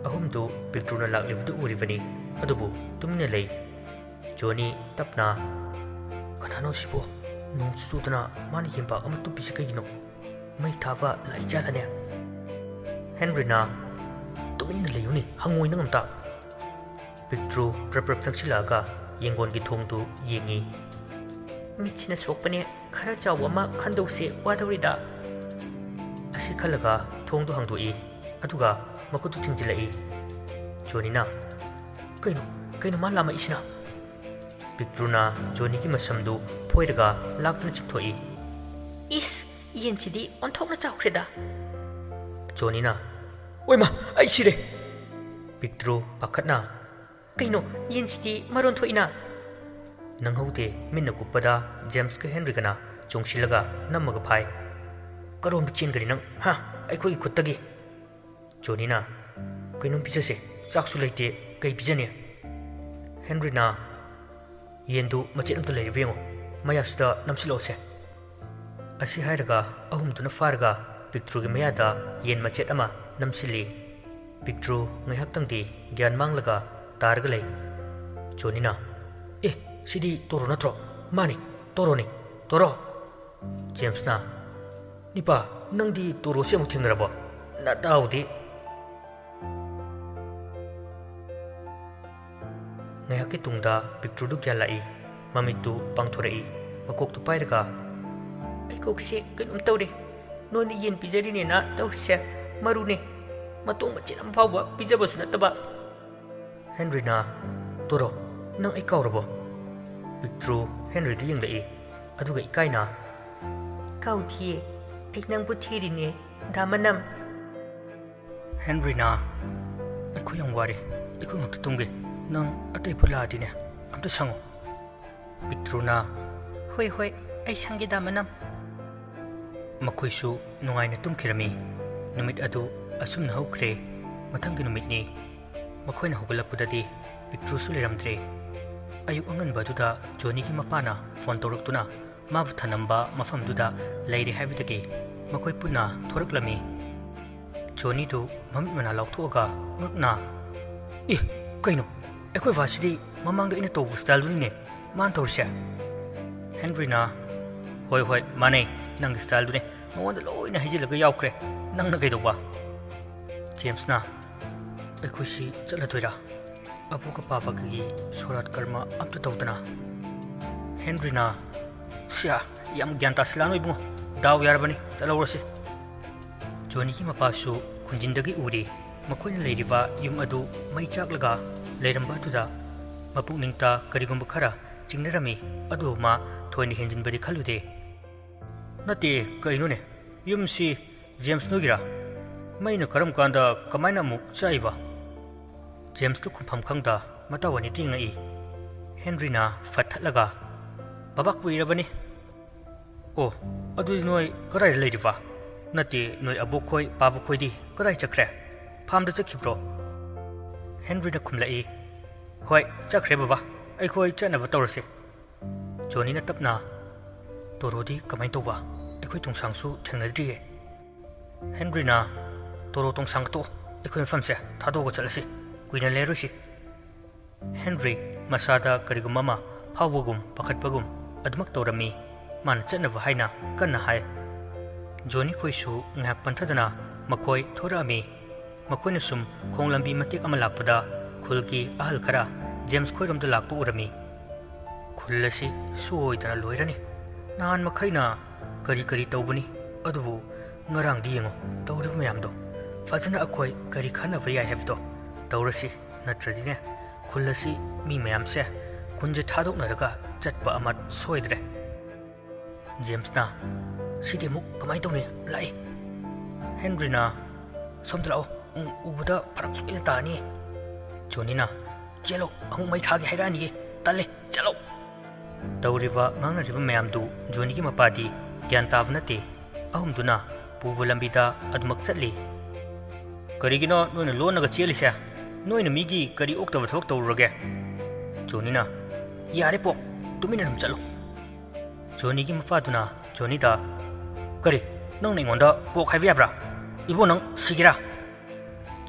ꯑꯍꯨꯝꯗꯨ ꯄꯤꯛꯇ꯭ꯔꯨꯅ ꯂꯥꯛꯂꯤꯕꯗꯨ ꯎꯔꯤꯕꯅꯤ, ꯑꯗꯨꯕꯨ ꯇꯨꯃꯤꯟꯅ ꯂꯩ꯫ ꯖꯣꯅꯤ ꯇꯞꯅ, "ꯀꯅꯥꯅꯣ ꯁꯤꯕꯨ? ꯅꯣꯡꯁꯨ ꯆꯨꯗꯅ ꯃꯥꯅ ꯌꯦꯟꯕꯥꯛ ꯑꯃ ꯇꯨꯞꯄꯤꯁꯤ ꯀꯩꯒꯤꯅꯣ? ꯃꯩ ꯊꯥꯕ ꯂꯥꯛꯏꯖꯥꯠꯂꯅꯦ?" ꯍꯦꯟꯔꯤꯅ, "ꯇꯨꯃꯤꯟꯅ ꯂꯩꯌꯨꯅꯦ, ꯍꯪꯉꯣꯏ ꯅꯪ ꯑꯝꯇ꯫" ꯄꯤꯛꯇ꯭ꯔꯨ ꯄ꯭ꯔꯞ ꯄ꯭ꯔꯞ ꯆꯪꯁꯤꯜꯂꯛꯑꯒ ꯌꯦꯡꯒꯣꯟꯒꯤ ꯊꯣꯡꯗꯨ ꯌꯦꯡꯉꯤ꯫ "ꯃꯤꯠꯁꯤꯅ ꯁꯣꯛꯄꯅꯦ, ꯈꯔ ꯆꯥꯎꯕ ꯑꯃ ꯈꯟꯗꯣꯛꯁꯦ ꯋꯥꯗꯧꯔꯤꯗ꯫" ꯑꯁꯤ ꯈꯜꯂꯒ ꯊꯣꯡꯗꯨ ꯍꯥꯡꯗꯣꯛꯏ, ꯑꯗꯨꯒ ꯃꯈꯨꯠꯇꯨ ꯊꯤꯡꯖꯤꯜꯂꯛꯏ꯫ ꯖꯣꯅꯤꯅ, "ꯀꯩꯅꯣ, ꯀꯩꯅꯣ ꯃꯥ ꯂꯥꯝꯃꯛꯏꯁꯤꯅ?" ꯄꯤꯛꯇ꯭ꯔꯨꯅ ꯖꯣꯅꯤꯒꯤ ꯃꯁꯝꯗꯨ ꯐꯣꯏꯔꯒ ꯂꯥꯛꯇꯨꯅ ꯆꯤꯡꯊꯣꯛꯏ꯫ "ꯏꯁ, ꯌꯦꯟꯁꯤꯗꯤ ꯑꯣꯟꯊꯣꯛꯅ ꯆꯥꯎꯈ꯭ꯔꯦꯗ꯫" ꯖꯣꯅꯤꯅ, "ꯑꯣꯏꯃ, ꯑꯩ ꯁꯤꯔꯦ!" ꯄꯤꯛꯇ꯭ꯔꯨ ꯄꯥꯈꯠꯅ, "ꯀꯩꯅꯣ, ꯌꯦꯟꯁꯤꯗꯤ ꯃꯔꯣꯟ ꯊꯣꯛꯏꯅ?" ꯅꯪꯍꯧꯗꯦ, ꯃꯤꯠꯅ ꯀꯨꯞꯄꯗ ꯖꯦꯝꯁꯀ ꯍꯦꯟꯔꯤꯒꯅ ꯆꯣꯡꯁꯤꯜꯂꯒ ꯅꯝꯃꯒ ꯐꯥꯏ꯫ "ꯀꯔꯣꯝꯗ ꯆꯦꯟꯒꯅꯤ ꯅꯪ, ꯍꯥ? ꯑꯩꯈꯣꯏꯒꯤ ꯈꯨꯠꯇꯒꯤ!" ꯖꯣꯅꯤꯅ, "ꯀꯩꯅꯣꯝ ꯄꯤꯖꯁꯦ, ꯆꯥꯛꯁꯨ ꯂꯩꯇꯦ, ꯀꯩ ꯄꯤꯖꯅꯤ?" ꯍꯦꯟꯔꯤꯅ, "ꯌꯦꯟꯗꯨ ꯃꯆꯦꯠ ꯑꯝꯇ ꯂꯩꯔꯤꯕ ꯌꯦꯡꯉꯣ, ꯃꯌꯥꯁꯤꯗ ꯅꯝꯁꯤꯜꯂꯛꯑꯣꯁꯦ꯫" ꯑꯁꯤ ꯍꯥꯏꯔꯒ ꯑꯍꯨꯝꯗꯨꯅ ꯐꯥꯔꯒ ꯄꯤꯛꯇ꯭ꯔꯨꯒꯤ ꯃꯌꯥꯗ ꯌꯦꯟ ꯃꯆꯦꯠ ꯑꯃ ꯅꯝꯁꯤꯜꯂꯤ꯫ ꯄꯤꯛꯇ꯭ꯔꯨ ꯉꯥꯏꯍꯥꯛꯇꯪꯗꯤ ꯒ꯭ꯌꯥꯟ ꯃꯥꯡꯂꯒ ꯇꯥꯔꯒ ꯂꯩ꯫ ꯖꯣꯅꯤꯅ, "ꯑꯦ, ꯁꯤꯗꯤ ꯇꯣꯔꯣ ꯅꯠꯇ꯭ꯔꯣ? ꯃꯥꯅꯤ, ꯇꯣꯔꯣꯅꯤ, ꯇꯣꯔꯣ!" ꯖꯦꯝꯁꯅ, "ꯅꯤꯄꯥ, ꯅꯪꯗꯤ ꯇꯣꯔꯣꯁꯤ ꯑꯃꯨꯛ ꯊꯦꯡꯅꯔꯕꯣ? ꯅꯗꯥꯎꯗꯤ!" ꯉꯥꯏꯍꯥꯛꯀꯤ ꯇꯨꯡꯗ ꯄꯤꯛꯇ꯭ꯔꯨꯗꯨ ꯒ꯭ꯌꯥꯟ ꯂꯥꯛꯏ꯫ ꯃꯃꯤꯠꯇꯨ ꯄꯥꯡꯊꯣꯔꯛꯏ꯫ ꯃꯀꯣꯛꯇꯨ ꯄꯥꯏꯔꯒ, "ꯑꯩ ꯀꯣꯛꯁꯦ ꯀꯩꯅꯣꯝ ꯇꯧꯔꯦ꯫ ꯅꯣꯏꯅ ꯌꯦꯟ ꯄꯤꯖꯔꯤꯅꯦꯅ ꯇꯧꯔꯤꯁꯦ ꯃꯔꯨꯅꯦ꯫ ꯃꯇꯣꯡ ꯃꯆꯦꯠ ꯑꯃ ꯐꯥꯎꯕ ꯄꯤꯖꯕꯁꯨ ꯅꯠꯇꯕ꯫" ꯍꯦꯟꯔꯤꯅ, "ꯇꯣꯔꯣ, ꯅꯪ ꯑꯩ ꯀꯥꯎꯔꯕꯣ?" ꯄꯤꯛꯇ꯭ꯔꯨ ꯍꯦꯟꯔꯤꯗ ꯌꯦꯡꯂꯛꯏ꯫ ꯑꯗꯨꯒ ꯏꯀꯥꯏꯅ, "ꯀꯥꯎꯗꯤꯌꯦ, ꯑꯩ ꯅꯪꯕꯨ ꯊꯤꯔꯤꯅꯦ, ꯗꯥ ꯃꯅꯝ꯫" ꯍꯦꯟꯔꯤꯅ, "ꯑꯩꯈꯣꯏ ꯌꯥꯝ ꯋꯥꯔꯦ, ꯑꯩꯈꯣꯏ ꯉꯥꯛꯇ ꯇꯨꯝꯒꯦ, ꯅꯪ ꯑꯇꯩ ꯐꯨꯠ ꯂꯥꯛꯑꯗꯤꯅꯦ, ꯑꯝꯇ ꯁꯪꯉꯣ꯫" ꯄꯤꯛꯇ꯭ꯔꯨꯅ, "ꯍꯣꯏ, ꯍꯣꯏ, ꯑꯩ ꯁꯪꯒꯦ, ꯗꯥ ꯃꯅꯝ꯫" ꯃꯈꯣꯏꯁꯨ ꯅꯨꯡꯉꯥꯏꯅ ꯇꯨꯝꯈꯤꯔꯝꯃꯤ꯫ ꯅꯨꯃꯤꯠ ꯑꯗꯨ ꯑꯁꯨꯝꯅ ꯍꯧꯈ꯭ꯔꯦ꯫ ꯃꯊꯪꯒꯤ ꯅꯨꯃꯤꯠꯅꯤ꯫ ꯃꯈꯣꯏꯅ ꯍꯧꯒꯠꯂꯛꯄꯗꯗꯤ ꯄꯤꯛꯇ꯭ꯔꯨꯁꯨ ꯂꯩꯔꯝꯗ꯭ꯔꯦ꯫ ꯑꯌꯨꯛ ꯑꯉꯟꯕ ꯑꯗꯨꯗ ꯖꯣꯅꯤꯒꯤ ꯃꯄꯥꯅ ꯐꯣꯟ ꯇꯧꯔꯛꯇꯨꯅ ꯃꯥꯕꯨ ꯊꯅꯝꯕ ꯃꯐꯝꯗꯨꯗ ꯂꯩꯔꯦ ꯍꯥꯏꯕꯗꯒꯤ ꯃꯈꯣꯏ ꯄꯨꯟꯅ ꯊꯣꯔꯛꯂꯝꯃꯤ꯫ ꯖꯣꯅꯤꯗꯨ ꯃꯃꯤꯠ ꯃꯅꯥ ꯂꯥꯎꯊꯣꯛꯑꯒ ꯉꯛꯅ, "ꯑꯦ, ꯀꯩꯅꯣ? ꯑꯩꯈꯣꯏ ꯕꯥꯁꯤꯗꯤ ꯃꯃꯥꯡꯗ ꯑꯩꯅ ꯇꯧꯕ ꯁ꯭ꯇꯥꯏꯜꯗꯨꯅꯤꯅꯦ ꯃꯥꯅ ꯇꯧꯔꯤꯁꯦ?" ꯍꯦꯟꯔꯤꯅ, "ꯍꯣꯏ, ꯍꯣꯏ, ꯃꯥꯅꯦ, ꯅꯪꯒꯤ ꯁ꯭ꯇꯥꯏꯜꯗꯨꯅꯦ꯫ ꯃꯉꯣꯟꯗ ꯂꯣꯏꯅ ꯍꯩꯖꯤꯜꯂꯒ ꯌꯥꯎꯈ꯭ꯔꯦ꯫ ꯅꯪꯅ ꯀꯩꯗꯧꯕ?" ꯖꯦꯝꯁꯅ, "ꯑꯩꯈꯣꯏꯁꯤ ꯆꯠꯂꯗꯣꯏꯔꯥ? ꯑꯕꯣꯛꯀ ꯄꯥꯕꯒꯤ ꯁꯣꯔꯥꯠ ꯀꯔꯃ ꯑꯝꯇ ꯇꯧꯗꯅ꯫" ꯍꯦꯟꯔꯤꯅ, "ꯁꯤꯌꯥ, ꯌꯥꯝ ꯒ꯭ꯌꯥꯟ ꯇꯥꯁꯤꯜꯂꯛꯑꯅꯨ ꯏꯕꯨꯡꯉꯣ꯫ ꯗꯥꯎ ꯌꯥꯔꯕꯅꯤ, ꯆꯠꯍꯧꯔꯁꯤ꯫" ꯖꯣꯅꯤꯒꯤ ꯃꯄꯥꯁꯨ ꯈꯨꯟꯖꯤꯟꯗꯒꯤ ꯎꯔꯤ꯫ ꯃꯈꯣꯏꯅ ꯂꯩꯔꯤꯕ ꯌꯨꯝ ꯑꯗꯨ ꯃꯩ ꯆꯥꯛꯂꯒ ꯂꯩꯔꯝꯕ ꯑꯗꯨꯗ ꯃꯄꯨꯛꯅꯤꯡꯇ ꯀꯔꯤꯒꯨꯝꯕ ꯈꯔ ꯆꯤꯡꯅꯔꯝꯃꯤ꯫ ꯑꯗꯨꯕꯨ ꯃꯥ ꯊꯣꯏꯅ ꯍꯦꯟꯖꯤꯟꯕꯗꯤ ꯈꯜꯂꯨꯗꯦ꯫ "ꯅꯠꯇꯦ, ꯀꯩꯅꯣꯅꯦ? ꯌꯨꯝꯁꯤ ꯖꯦꯝꯁ ꯅꯣꯏꯒꯤꯔꯥ? ꯃꯩꯅ ꯀꯔꯝ ꯀꯥꯟꯗ ꯀꯃꯥꯏꯅ ꯑꯃꯨꯛ ꯆꯥꯛꯏꯕ?" ꯖꯦꯝꯁꯇꯨ ꯈꯨꯝꯐꯝ ꯈꯪꯗ ꯃꯇꯥ ꯑꯅꯤꯇ ꯌꯦꯡꯉꯛꯏ꯫ ꯍꯦꯟꯔꯤꯅ ꯐꯠ ꯊꯠꯂꯒ, "ꯕꯕꯥ, ꯀꯨꯏꯔꯕꯅꯤ꯫" "ꯑꯣ, ꯑꯗꯨꯗꯤ ꯅꯣꯏ ꯀꯗꯥꯏꯗ ꯂꯩꯔꯤꯕ? ꯅꯠꯇꯦ, ꯅꯣꯏ ꯑꯕꯣꯛꯈꯣꯏ, ꯄꯥꯕꯈꯣꯏꯗꯤ ꯀꯗꯥꯏ ꯆꯠꯈ꯭ꯔꯦ? ꯐꯥꯝꯗ ꯆꯠꯈꯤꯕ꯭ꯔꯣ?" ꯍꯦꯟꯔꯤꯅ ꯈꯨꯝꯂꯛꯏ, "ꯍꯣꯏ, ꯆꯠꯈ꯭ꯔꯦ ꯕꯕꯥ, ꯑꯩꯈꯣꯏ ꯆꯠꯅꯕ ꯇꯧꯔꯁꯦ꯫" ꯖꯣꯅꯤꯅ ꯇꯞꯅ, "ꯇꯣꯔꯣꯗꯤ ꯀꯃꯥꯏꯅ ꯇꯧꯕ? ꯑꯩꯈꯣꯏ ꯇꯣꯡꯁꯥꯡꯁꯨ ꯊꯦꯡꯅꯗ꯭ꯔꯤꯌꯦ꯫" ꯍꯦꯟꯔꯤꯅ, "ꯇꯣꯔꯣ ꯇꯣꯡꯁꯥꯡ ꯇꯣꯛꯑꯣ, ꯑꯩꯈꯣꯏ ꯃꯐꯝꯁꯦ ꯊꯥꯗꯣꯛꯑꯒ ꯆꯠꯂꯁꯤ, ꯀꯨꯏꯅ ꯂꯩꯔꯣꯏꯁꯤ꯫" ꯍꯦꯟꯔꯤ ꯃꯁꯥꯗ ꯀꯔꯤꯒꯨꯝꯕ ꯑꯃ ꯐꯥꯎꯕꯒꯨꯝ ꯄꯥꯈꯠꯄꯒꯨꯝ ꯑꯗꯨꯃꯛ ꯇꯧꯔꯝꯃꯤ꯫ ꯃꯥꯅ ꯆꯠꯅꯕ ꯍꯥꯏꯅ ꯀꯟꯅ ꯍꯥꯏ꯫ ꯖꯣꯅꯤ ꯈꯣꯏꯁꯨ ꯉꯥꯏꯍꯥꯛ ꯄꯟꯊꯗꯅ ꯃꯈꯣꯏ ꯊꯣꯔꯛꯑꯝꯃꯤ꯫ ꯃꯈꯣꯏꯅ ꯁꯨꯝ ꯈꯣꯡ ꯂꯝꯕꯤ ꯃꯇꯦꯛ ꯑꯃ ꯂꯥꯛꯄꯗ ꯈꯨꯜꯒꯤ ꯑꯍꯜ ꯈꯔ ꯖꯦꯝꯁ ꯈꯣꯏꯔꯣꯝꯗ ꯂꯥꯛꯄ ꯎꯔꯝꯃꯤ꯫ ꯈꯨꯜ ꯑꯁꯤ ꯁꯣꯏꯗꯅ ꯂꯣꯏꯔꯅꯤ꯫ ꯅꯍꯥꯟ ꯃꯈꯩꯅ ꯀꯔꯤ ꯀꯔꯤ ꯇꯧꯕꯅꯤ, ꯑꯗꯨꯕꯨ ꯉꯔꯥꯡꯗꯤ ꯌꯦꯡꯉꯨ, ꯇꯧꯔꯤꯕ ꯃꯌꯥꯝꯗꯣ꯫ ꯐꯖꯅ ꯑꯩꯈꯣꯏ ꯀꯔꯤ ꯈꯟꯅꯕ ꯌꯥꯏ ꯍꯥꯏꯕꯗꯣ ꯇꯧꯔꯁꯤ, ꯅꯠꯇ꯭ꯔꯗꯤꯅꯦ, ꯈꯨꯜ ꯑꯁꯤ ꯃꯤ ꯃꯌꯥꯝꯁꯦ ꯈꯨꯟꯁꯦ ꯊꯥꯗꯣꯛꯅꯔꯒ ꯆꯠꯄ ꯑꯃ ꯁꯣꯏꯗ꯭ꯔꯦ꯫ ꯖꯦꯝꯁꯅ, "ꯁꯤꯗꯤ ꯑꯃꯨꯛ ꯀꯃꯥꯏꯅ ꯇꯧꯅꯤ? ꯂꯥꯛꯏ!" ꯍꯦꯟꯔꯤꯅ, "ꯁꯣꯝꯗ ꯂꯥꯛꯑꯣ, ꯎ-, ꯎꯕꯗ ꯐꯔꯛ ꯁꯣꯏꯗꯅ ꯇꯥꯅꯤ!" ꯖꯣꯅꯤꯅ, "ꯆꯦꯜꯂꯣ, ꯑꯃꯨꯛ ꯃꯩ ꯊꯥꯒꯦ ꯍꯥꯏꯔꯛꯑꯅꯤꯌꯦ, ꯇꯜꯂꯦ, ꯆꯠꯂꯣ!" ꯇꯧꯔꯤꯕ ꯉꯥꯡꯅꯔꯤꯕ ꯃꯌꯥꯝꯗꯨ ꯖꯣꯅꯤꯒꯤ ꯃꯄꯥꯗꯤ ꯒ꯭ꯌꯥꯟ ꯇꯥꯕ ꯅꯠꯇꯦ꯫ ꯑꯍꯨꯝꯗꯨꯅ ꯄꯨꯕ ꯂꯝꯕꯤꯗ ꯑꯗꯨꯃꯛ ꯆꯠꯂꯤ꯫ "ꯀꯔꯤꯒꯤꯅꯣ ꯅꯣꯏꯅ ꯂꯣꯟꯅꯒ ꯆꯦꯜꯂꯤꯁꯦ? ꯅꯣꯏꯅ ꯃꯤꯒꯤ ꯀꯔꯤ ꯑꯣꯛꯇꯕ ꯊꯕꯛ ꯇꯧꯔꯨꯔꯒꯦ?" ꯖꯣꯅꯤꯅ, "ꯌꯥꯔꯦ ꯄꯣꯛ, ꯇꯨꯃꯤꯟꯅ ꯑꯗꯨꯝ ꯆꯠꯂꯣ!" ꯖꯣꯅꯤꯒꯤ ꯃꯄꯥꯗꯨꯅ ꯖꯣꯅꯤꯗ, "ꯀꯔꯤ? ꯅꯪꯅ ꯑꯩꯉꯣꯟꯗ ꯄꯣꯛ ꯍꯥꯏꯕ ꯌꯥꯕ꯭ꯔꯥ? ꯏꯕꯣ, ꯅꯪ ꯁꯤꯒꯦꯔꯥ?"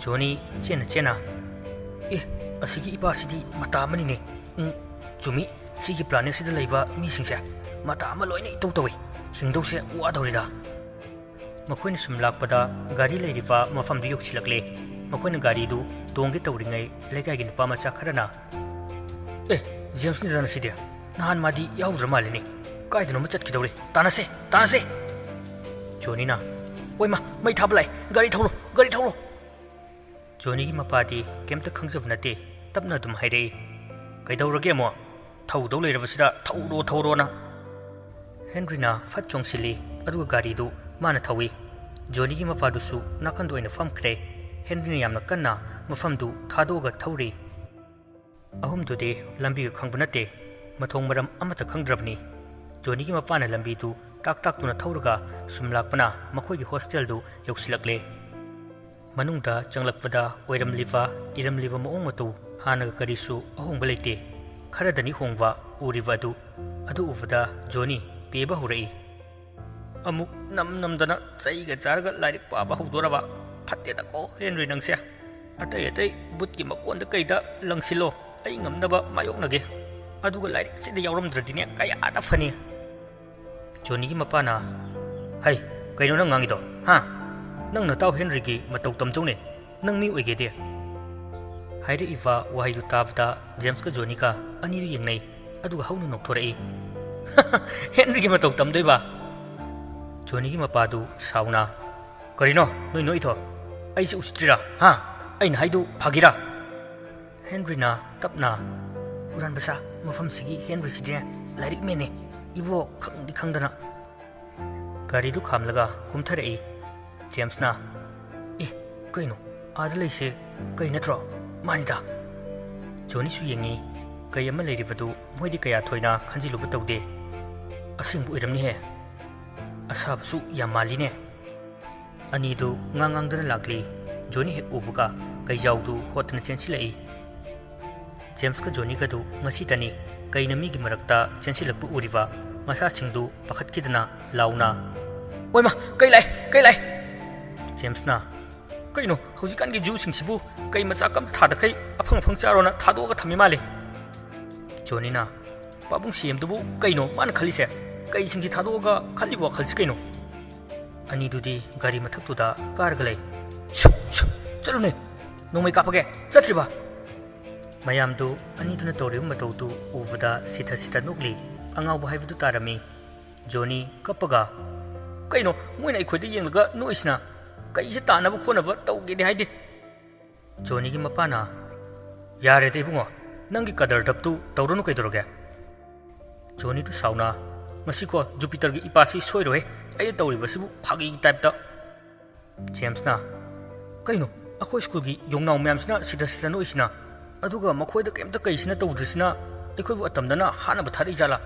ꯖꯣꯅꯤ ꯆꯦꯟꯅ ꯆꯦꯟꯅ, "ꯑꯦ, ꯑꯁꯤꯒꯤ ꯏꯄꯥꯁꯤꯗꯤ ꯃꯇꯥ ꯑꯃꯅꯤꯅꯦ꯫ ꯎꯝ, ꯆꯨꯝꯃꯤ, ꯁꯤꯒꯤ ꯄ꯭ꯂꯥꯅꯦꯠꯁꯤꯗ ꯂꯩꯕ ꯃꯤꯁꯤꯡꯁꯦ ꯃꯇꯥ ꯑꯃ ꯂꯣꯏꯅ ꯏꯇꯧ ꯇꯧꯏ꯫ ꯍꯤꯡꯗꯧꯁꯦ ꯋꯥꯗꯧꯔꯤꯗ꯫" ꯃꯈꯣꯏꯅ ꯁꯨꯝ ꯂꯥꯛꯄꯗ ꯒꯥꯔꯤ ꯂꯩꯔꯤꯕ ꯃꯐꯝꯗꯨ ꯌꯧꯁꯤꯜꯂꯛꯂꯦ꯫ ꯃꯈꯣꯏꯅ ꯒꯥꯔꯤꯗꯨ ꯇꯣꯡꯒꯦ ꯇꯧꯔꯤꯉꯩ ꯂꯩꯀꯥꯏꯒꯤ ꯅꯨꯄꯥ ꯃꯆꯥ ꯈꯔꯅ, "ꯑꯦ, ꯖꯦꯝꯁꯅꯤꯗꯅ ꯁꯤꯗꯤ꯫ ꯅꯍꯥꯟ ꯃꯥꯗꯤ ꯌꯥꯎꯗ꯭ꯔ ꯃꯥꯜꯂꯦꯅꯦ꯫ ꯀꯥꯏꯗꯅꯣꯃ ꯆꯠꯈꯤꯗꯧꯔꯦ꯫ ꯇꯥꯟꯅꯁꯦ, ꯇꯥꯟꯅꯁꯦ!" ꯖꯣꯅꯤꯅ, "ꯑꯣꯏꯃ, ꯃꯩ ꯊꯥꯕ ꯂꯥꯛꯑꯦ꯫ ꯒꯥꯔꯤ ꯊꯧꯔꯣ, ꯒꯥꯔꯤ ꯊꯧꯔꯣ!" ꯖꯣꯅꯤꯒꯤ ꯃꯄꯥꯗꯤ ꯀꯩꯝꯇ ꯈꯪꯖꯕ ꯅꯠꯇꯦ꯫ ꯇꯞꯅ ꯑꯗꯨꯝ ꯍꯥꯏꯔꯛꯏ, "ꯀꯩꯗꯧꯔꯒꯦ ꯑꯃꯨꯛ? ꯊꯧꯗꯧ ꯂꯩꯔꯕꯁꯤꯗ ꯊꯧꯔꯣ, ꯊꯧꯔꯣꯅ!" ꯍꯦꯟꯔꯤꯅ ꯐꯠ ꯆꯣꯡꯁꯤꯜꯂꯤ, ꯑꯗꯨꯒ ꯒꯥꯔꯤꯗꯨ ꯃꯥꯅ ꯊꯧꯏ꯫ ꯖꯣꯅꯤꯒꯤ ꯃꯄꯥꯗꯨꯁꯨ ꯅꯥꯀꯟꯗ ꯑꯣꯏꯅ ꯐꯝꯈ꯭ꯔꯦ꯫ ꯍꯦꯟꯔꯤꯅ ꯌꯥꯝꯅ ꯀꯟꯅ ꯃꯐꯝꯗꯨ ꯊꯥꯗꯣꯛꯑꯒ ꯊꯧꯔꯤ꯫ ꯑꯍꯨꯝꯗꯨꯗꯤ ꯂꯝꯕꯤꯒ ꯈꯪꯕ ꯅꯠꯇꯦ, ꯃꯊꯣꯡ ꯃꯔꯝ ꯑꯃꯠꯇ ꯈꯪꯗ꯭ꯔꯕꯅꯤ꯫ ꯖꯣꯅꯤꯒꯤ ꯃꯄꯥꯅ ꯂꯝꯕꯤꯗꯨ ꯇꯥꯛ ꯇꯥꯛꯇꯨꯅ ꯊꯧꯔꯒ ꯁꯨꯝ ꯂꯥꯛꯄꯅ ꯃꯈꯣꯏꯒꯤ ꯍꯣꯁꯇꯦꯜꯗꯨ ꯌꯧꯁꯤꯜꯂꯛꯂꯦ꯫ ꯃꯅꯨꯡꯗ ꯆꯪꯂꯛꯄꯗ ꯑꯣꯏꯔꯝꯂꯤꯕ ꯏꯔꯝꯂꯤꯕ ꯃꯑꯣꯡ ꯃꯇꯧ ꯍꯥꯟꯅꯒ ꯀꯔꯤꯁꯨ ꯑꯍꯣꯡꯕ ꯂꯩꯇꯦ꯫ ꯈꯔꯗꯅꯤ ꯍꯣꯡꯕ ꯎꯔꯤꯕ ꯑꯗꯨ꯫ ꯑꯗꯨ ꯎꯕꯗ ꯖꯣꯅꯤ ꯄꯦꯕ ꯍꯧꯔꯛꯏ꯫ "ꯑꯃꯨꯛ ꯅꯝ ꯅꯝꯗꯅ ꯆꯩꯒ ꯆꯥꯔꯒ ꯂꯥꯏꯔꯤꯛ ꯄꯥꯕ ꯍꯧꯗꯣꯔꯕ? ꯐꯠꯇꯦꯗꯀꯣ ꯍꯦꯟꯔꯤ ꯅꯪꯁꯦ꯫ ꯑꯇꯩ ꯑꯇꯩ ꯕꯨꯠꯀꯤ ꯃꯀꯣꯟꯗ ꯀꯩꯗ ꯂꯪꯁꯤꯜꯂꯣ, ꯑꯩ ꯉꯝꯅꯕ ꯃꯥꯌꯣꯛꯅꯒꯦ꯫ ꯑꯗꯨꯒ ꯂꯥꯏꯔꯤꯛꯁꯤꯗ ꯌꯥꯎꯔꯝꯗ꯭ꯔꯗꯤꯅꯦ ꯀꯌꯥꯗ ꯐꯅꯤ!" ꯖꯣꯅꯤꯒꯤ ꯃꯄꯥꯅ, "ꯍꯩ, ꯀꯩꯅꯣ ꯅꯪ ꯉꯥꯡꯉꯤꯗꯣ, ꯍꯥ? ꯅꯪ ꯅꯇꯥꯎ ꯍꯦꯟꯔꯤꯒꯤ ꯃꯇꯧ ꯇꯝꯖꯧꯅꯦ, ꯅꯪ ꯃꯤ ꯑꯣꯏꯒꯦꯗꯤ?" ꯍꯥꯏꯔꯛꯏꯕ ꯋꯥꯍꯩꯗꯨ ꯇꯥꯕꯗ ꯖꯦꯝꯁꯀ ꯖꯣꯅꯤꯒ ꯑꯅꯤꯗꯨ ꯌꯦꯡꯅꯩ, ꯑꯗꯨꯒ ꯍꯧꯅ ꯅꯣꯛꯊꯣꯔꯛꯏ꯫ "ꯍꯦꯟꯔꯤꯒꯤ ꯃꯇꯧ ꯇꯝꯗꯣꯏꯕ?" ꯖꯣꯅꯤꯒꯤ ꯃꯄꯥꯗꯨ ꯁꯥꯎꯅ, "ꯀꯔꯤꯅꯣ ꯅꯣꯏ ꯅꯣꯛꯏꯗꯣ? ꯑꯩꯁꯦ ꯎꯁꯤꯠꯇ꯭ꯔꯤꯔꯥ? ꯍꯥ? ꯑꯩꯅ ꯍꯥꯏꯗꯨ ꯐꯥꯒꯤꯔꯥ?" ꯍꯦꯟꯔꯤꯅ ꯇꯞꯅ, "ꯍꯨꯔꯥꯟꯕ ꯁꯥ, ꯃꯐꯝꯁꯤꯒꯤ ꯍꯦꯟꯔꯤꯁꯤꯗꯤ ꯂꯥꯏꯔꯤꯛ ꯃꯦꯟꯅꯦ, ꯏꯕꯣ, ꯈꯪꯗꯤ ꯈꯪꯗꯅ"꯫ ꯒꯥꯔꯤꯗꯨ ꯈꯥꯝꯂꯒ ꯀꯨꯝꯊꯔꯛꯏ꯫ ꯖꯦꯝꯁꯅ, "ꯑꯦ, ꯀꯩꯅꯣ? ꯑꯥꯗ ꯂꯩꯁꯦ ꯀꯩ ꯅꯠꯇ꯭ꯔꯣ? ꯃꯥꯅꯤꯗ"꯫ ꯖꯣꯅꯤꯁꯨ ꯌꯦꯡꯉꯤ꯫ ꯀꯩ ꯑꯃ ꯂꯩꯔꯤꯕꯗꯨ ꯃꯣꯏꯗꯤ ꯀꯌꯥ ꯊꯣꯏꯅ ꯈꯟꯖꯤꯜꯂꯨꯕ ꯇꯧꯗꯦ꯫ "ꯑꯁꯦꯡꯕ ꯑꯣꯏꯔꯝꯅꯤꯍꯦ꯫ ꯑꯁꯥꯕꯁꯨ ꯌꯥꯝ ꯃꯥꯜꯂꯤꯅꯦ"꯫ ꯑꯅꯤꯗꯨ ꯉꯥꯡ ꯉꯥꯡꯗꯅ ꯂꯥꯛꯂꯤ꯫ ꯖꯣꯅꯤ ꯍꯦꯛ ꯎꯕꯒ ꯀꯩꯖꯥꯎꯗꯨ ꯍꯣꯠꯇꯅ ꯆꯦꯟꯁꯤꯜꯂꯛꯏ꯫ ꯖꯦꯝꯁꯀ ꯖꯣꯅꯤꯒꯗꯨ ꯉꯁꯤꯇꯅꯤ ꯀꯩꯅ ꯃꯤꯒꯤ ꯃꯔꯛꯇ ꯆꯦꯟꯁꯤꯜꯂꯛꯄ ꯎꯔꯤꯕ꯫ ꯃꯁꯥꯁꯤꯡꯗꯨ ꯄꯥꯈꯠꯈꯤꯗꯅ ꯂꯥꯎꯅ, "ꯑꯣꯏꯃ, ꯀꯩ ꯂꯥꯛꯑꯦ? ꯀꯩ ꯂꯥꯛꯑꯦ?" ꯖꯦꯝꯁꯅ, "ꯀꯩꯅꯣ, ꯍꯧꯖꯤꯛꯀꯥꯟꯒꯤ ꯖꯨꯁꯤꯡꯁꯤꯕꯨ ꯀꯩ ꯃꯆꯥ ꯀꯝ ꯊꯥꯗꯈꯩ ꯑꯐꯪ ꯑꯐꯪ ꯆꯥꯔꯣꯅ ꯊꯥꯗꯣꯛꯑꯒ ꯊꯝꯃꯤ ꯃꯥꯜꯂꯦ"꯫ ꯖꯣꯅꯤꯅ, "ꯄꯥꯕꯨꯡ ꯁꯤ ꯑꯦꯝꯗꯨꯕꯨ ꯀꯩꯅꯣ ꯃꯥꯅ ꯈꯜꯂꯤꯁꯦ? ꯀꯩꯁꯤꯡꯁꯤ ꯊꯥꯗꯣꯛꯑꯒ ꯈꯜꯂꯤꯕ ꯋꯥꯈꯜꯁꯤ ꯀꯩꯅꯣ?" ꯑꯅꯤꯗꯨꯗꯤ ꯒꯥꯔꯤ ꯃꯊꯛꯇꯨꯗ ꯀꯥꯔꯒ ꯂꯩ꯫ "ꯁꯨ, ꯁꯨ, ꯆꯠꯂꯨꯅꯦ, ꯅꯣꯡꯃꯩ ꯀꯥꯞꯄꯒꯦ, ꯆꯠꯇ꯭ꯔꯤꯕ?" ꯃꯌꯥꯝꯗꯨ ꯑꯅꯤꯗꯨꯅ ꯇꯧꯔꯤꯕ ꯃꯇꯧꯗꯨ ꯎꯕꯗ ꯁꯤꯊ ꯁꯤꯊ ꯅꯣꯛꯂꯤ꯫ ꯑꯉꯥꯎꯕ ꯍꯥꯏꯕꯗꯨ ꯇꯥꯔꯝꯃꯤ꯫ ꯖꯣꯅꯤ ꯀꯞꯄꯒ, "ꯀꯩꯅꯣ ꯃꯣꯏꯅ ꯑꯩꯈꯣꯏꯗ ꯌꯦꯡꯂꯒ ꯅꯣꯛꯏꯁꯤꯅ? ꯀꯩꯁꯦ ꯇꯥꯅꯕ ꯈꯣꯠꯅꯕ ꯇꯧꯒꯦꯗꯤ ꯍꯥꯏꯗꯦ"꯫ ꯖꯣꯅꯤꯒꯤ ꯃꯄꯥꯅ, "ꯌꯥꯔꯦꯗ ꯏꯕꯨꯡꯉꯣ, ꯅꯪꯒꯤ ꯀꯗꯔ ꯙꯞꯇꯨ ꯇꯧꯔꯨꯅꯨ ꯀꯩꯗꯧꯔꯒꯦ?" ꯖꯣꯅꯤꯗꯨ ꯁꯥꯎꯅ, "ꯃꯁꯤꯀꯣ ꯖꯨꯄꯤꯇꯔꯒꯤ ꯏꯄꯥꯁꯤ ꯁꯣꯏꯔꯣꯏꯍꯦ, ꯑꯩꯅ ꯇꯧꯔꯤꯕꯁꯤꯕꯨ ꯐꯥꯒꯤꯒꯤ ꯇꯥꯏꯞꯇ"꯫ ꯖꯦꯝꯁꯅ, "ꯀꯩꯅꯣ, ꯑꯩꯈꯣꯏ ꯁ꯭ꯀꯨꯜꯒꯤ ꯌꯣꯡꯅꯥꯎ ꯃꯌꯥꯝꯁꯤꯅ ꯁꯤꯗ ꯁꯤꯗ ꯅꯣꯛꯏꯁꯤꯅ? ꯑꯗꯨꯒ ꯃꯈꯣꯏꯗ ꯀꯩꯝꯇ ꯀꯩꯁꯤꯅ ꯇꯧꯗ꯭ꯔꯤꯁꯤꯅ ꯑꯩꯈꯣꯏꯕꯨ ꯑꯇꯝꯗꯅ ꯍꯥꯠꯅꯕ ꯊꯥꯔꯛꯏꯖꯥꯠꯂꯥ?"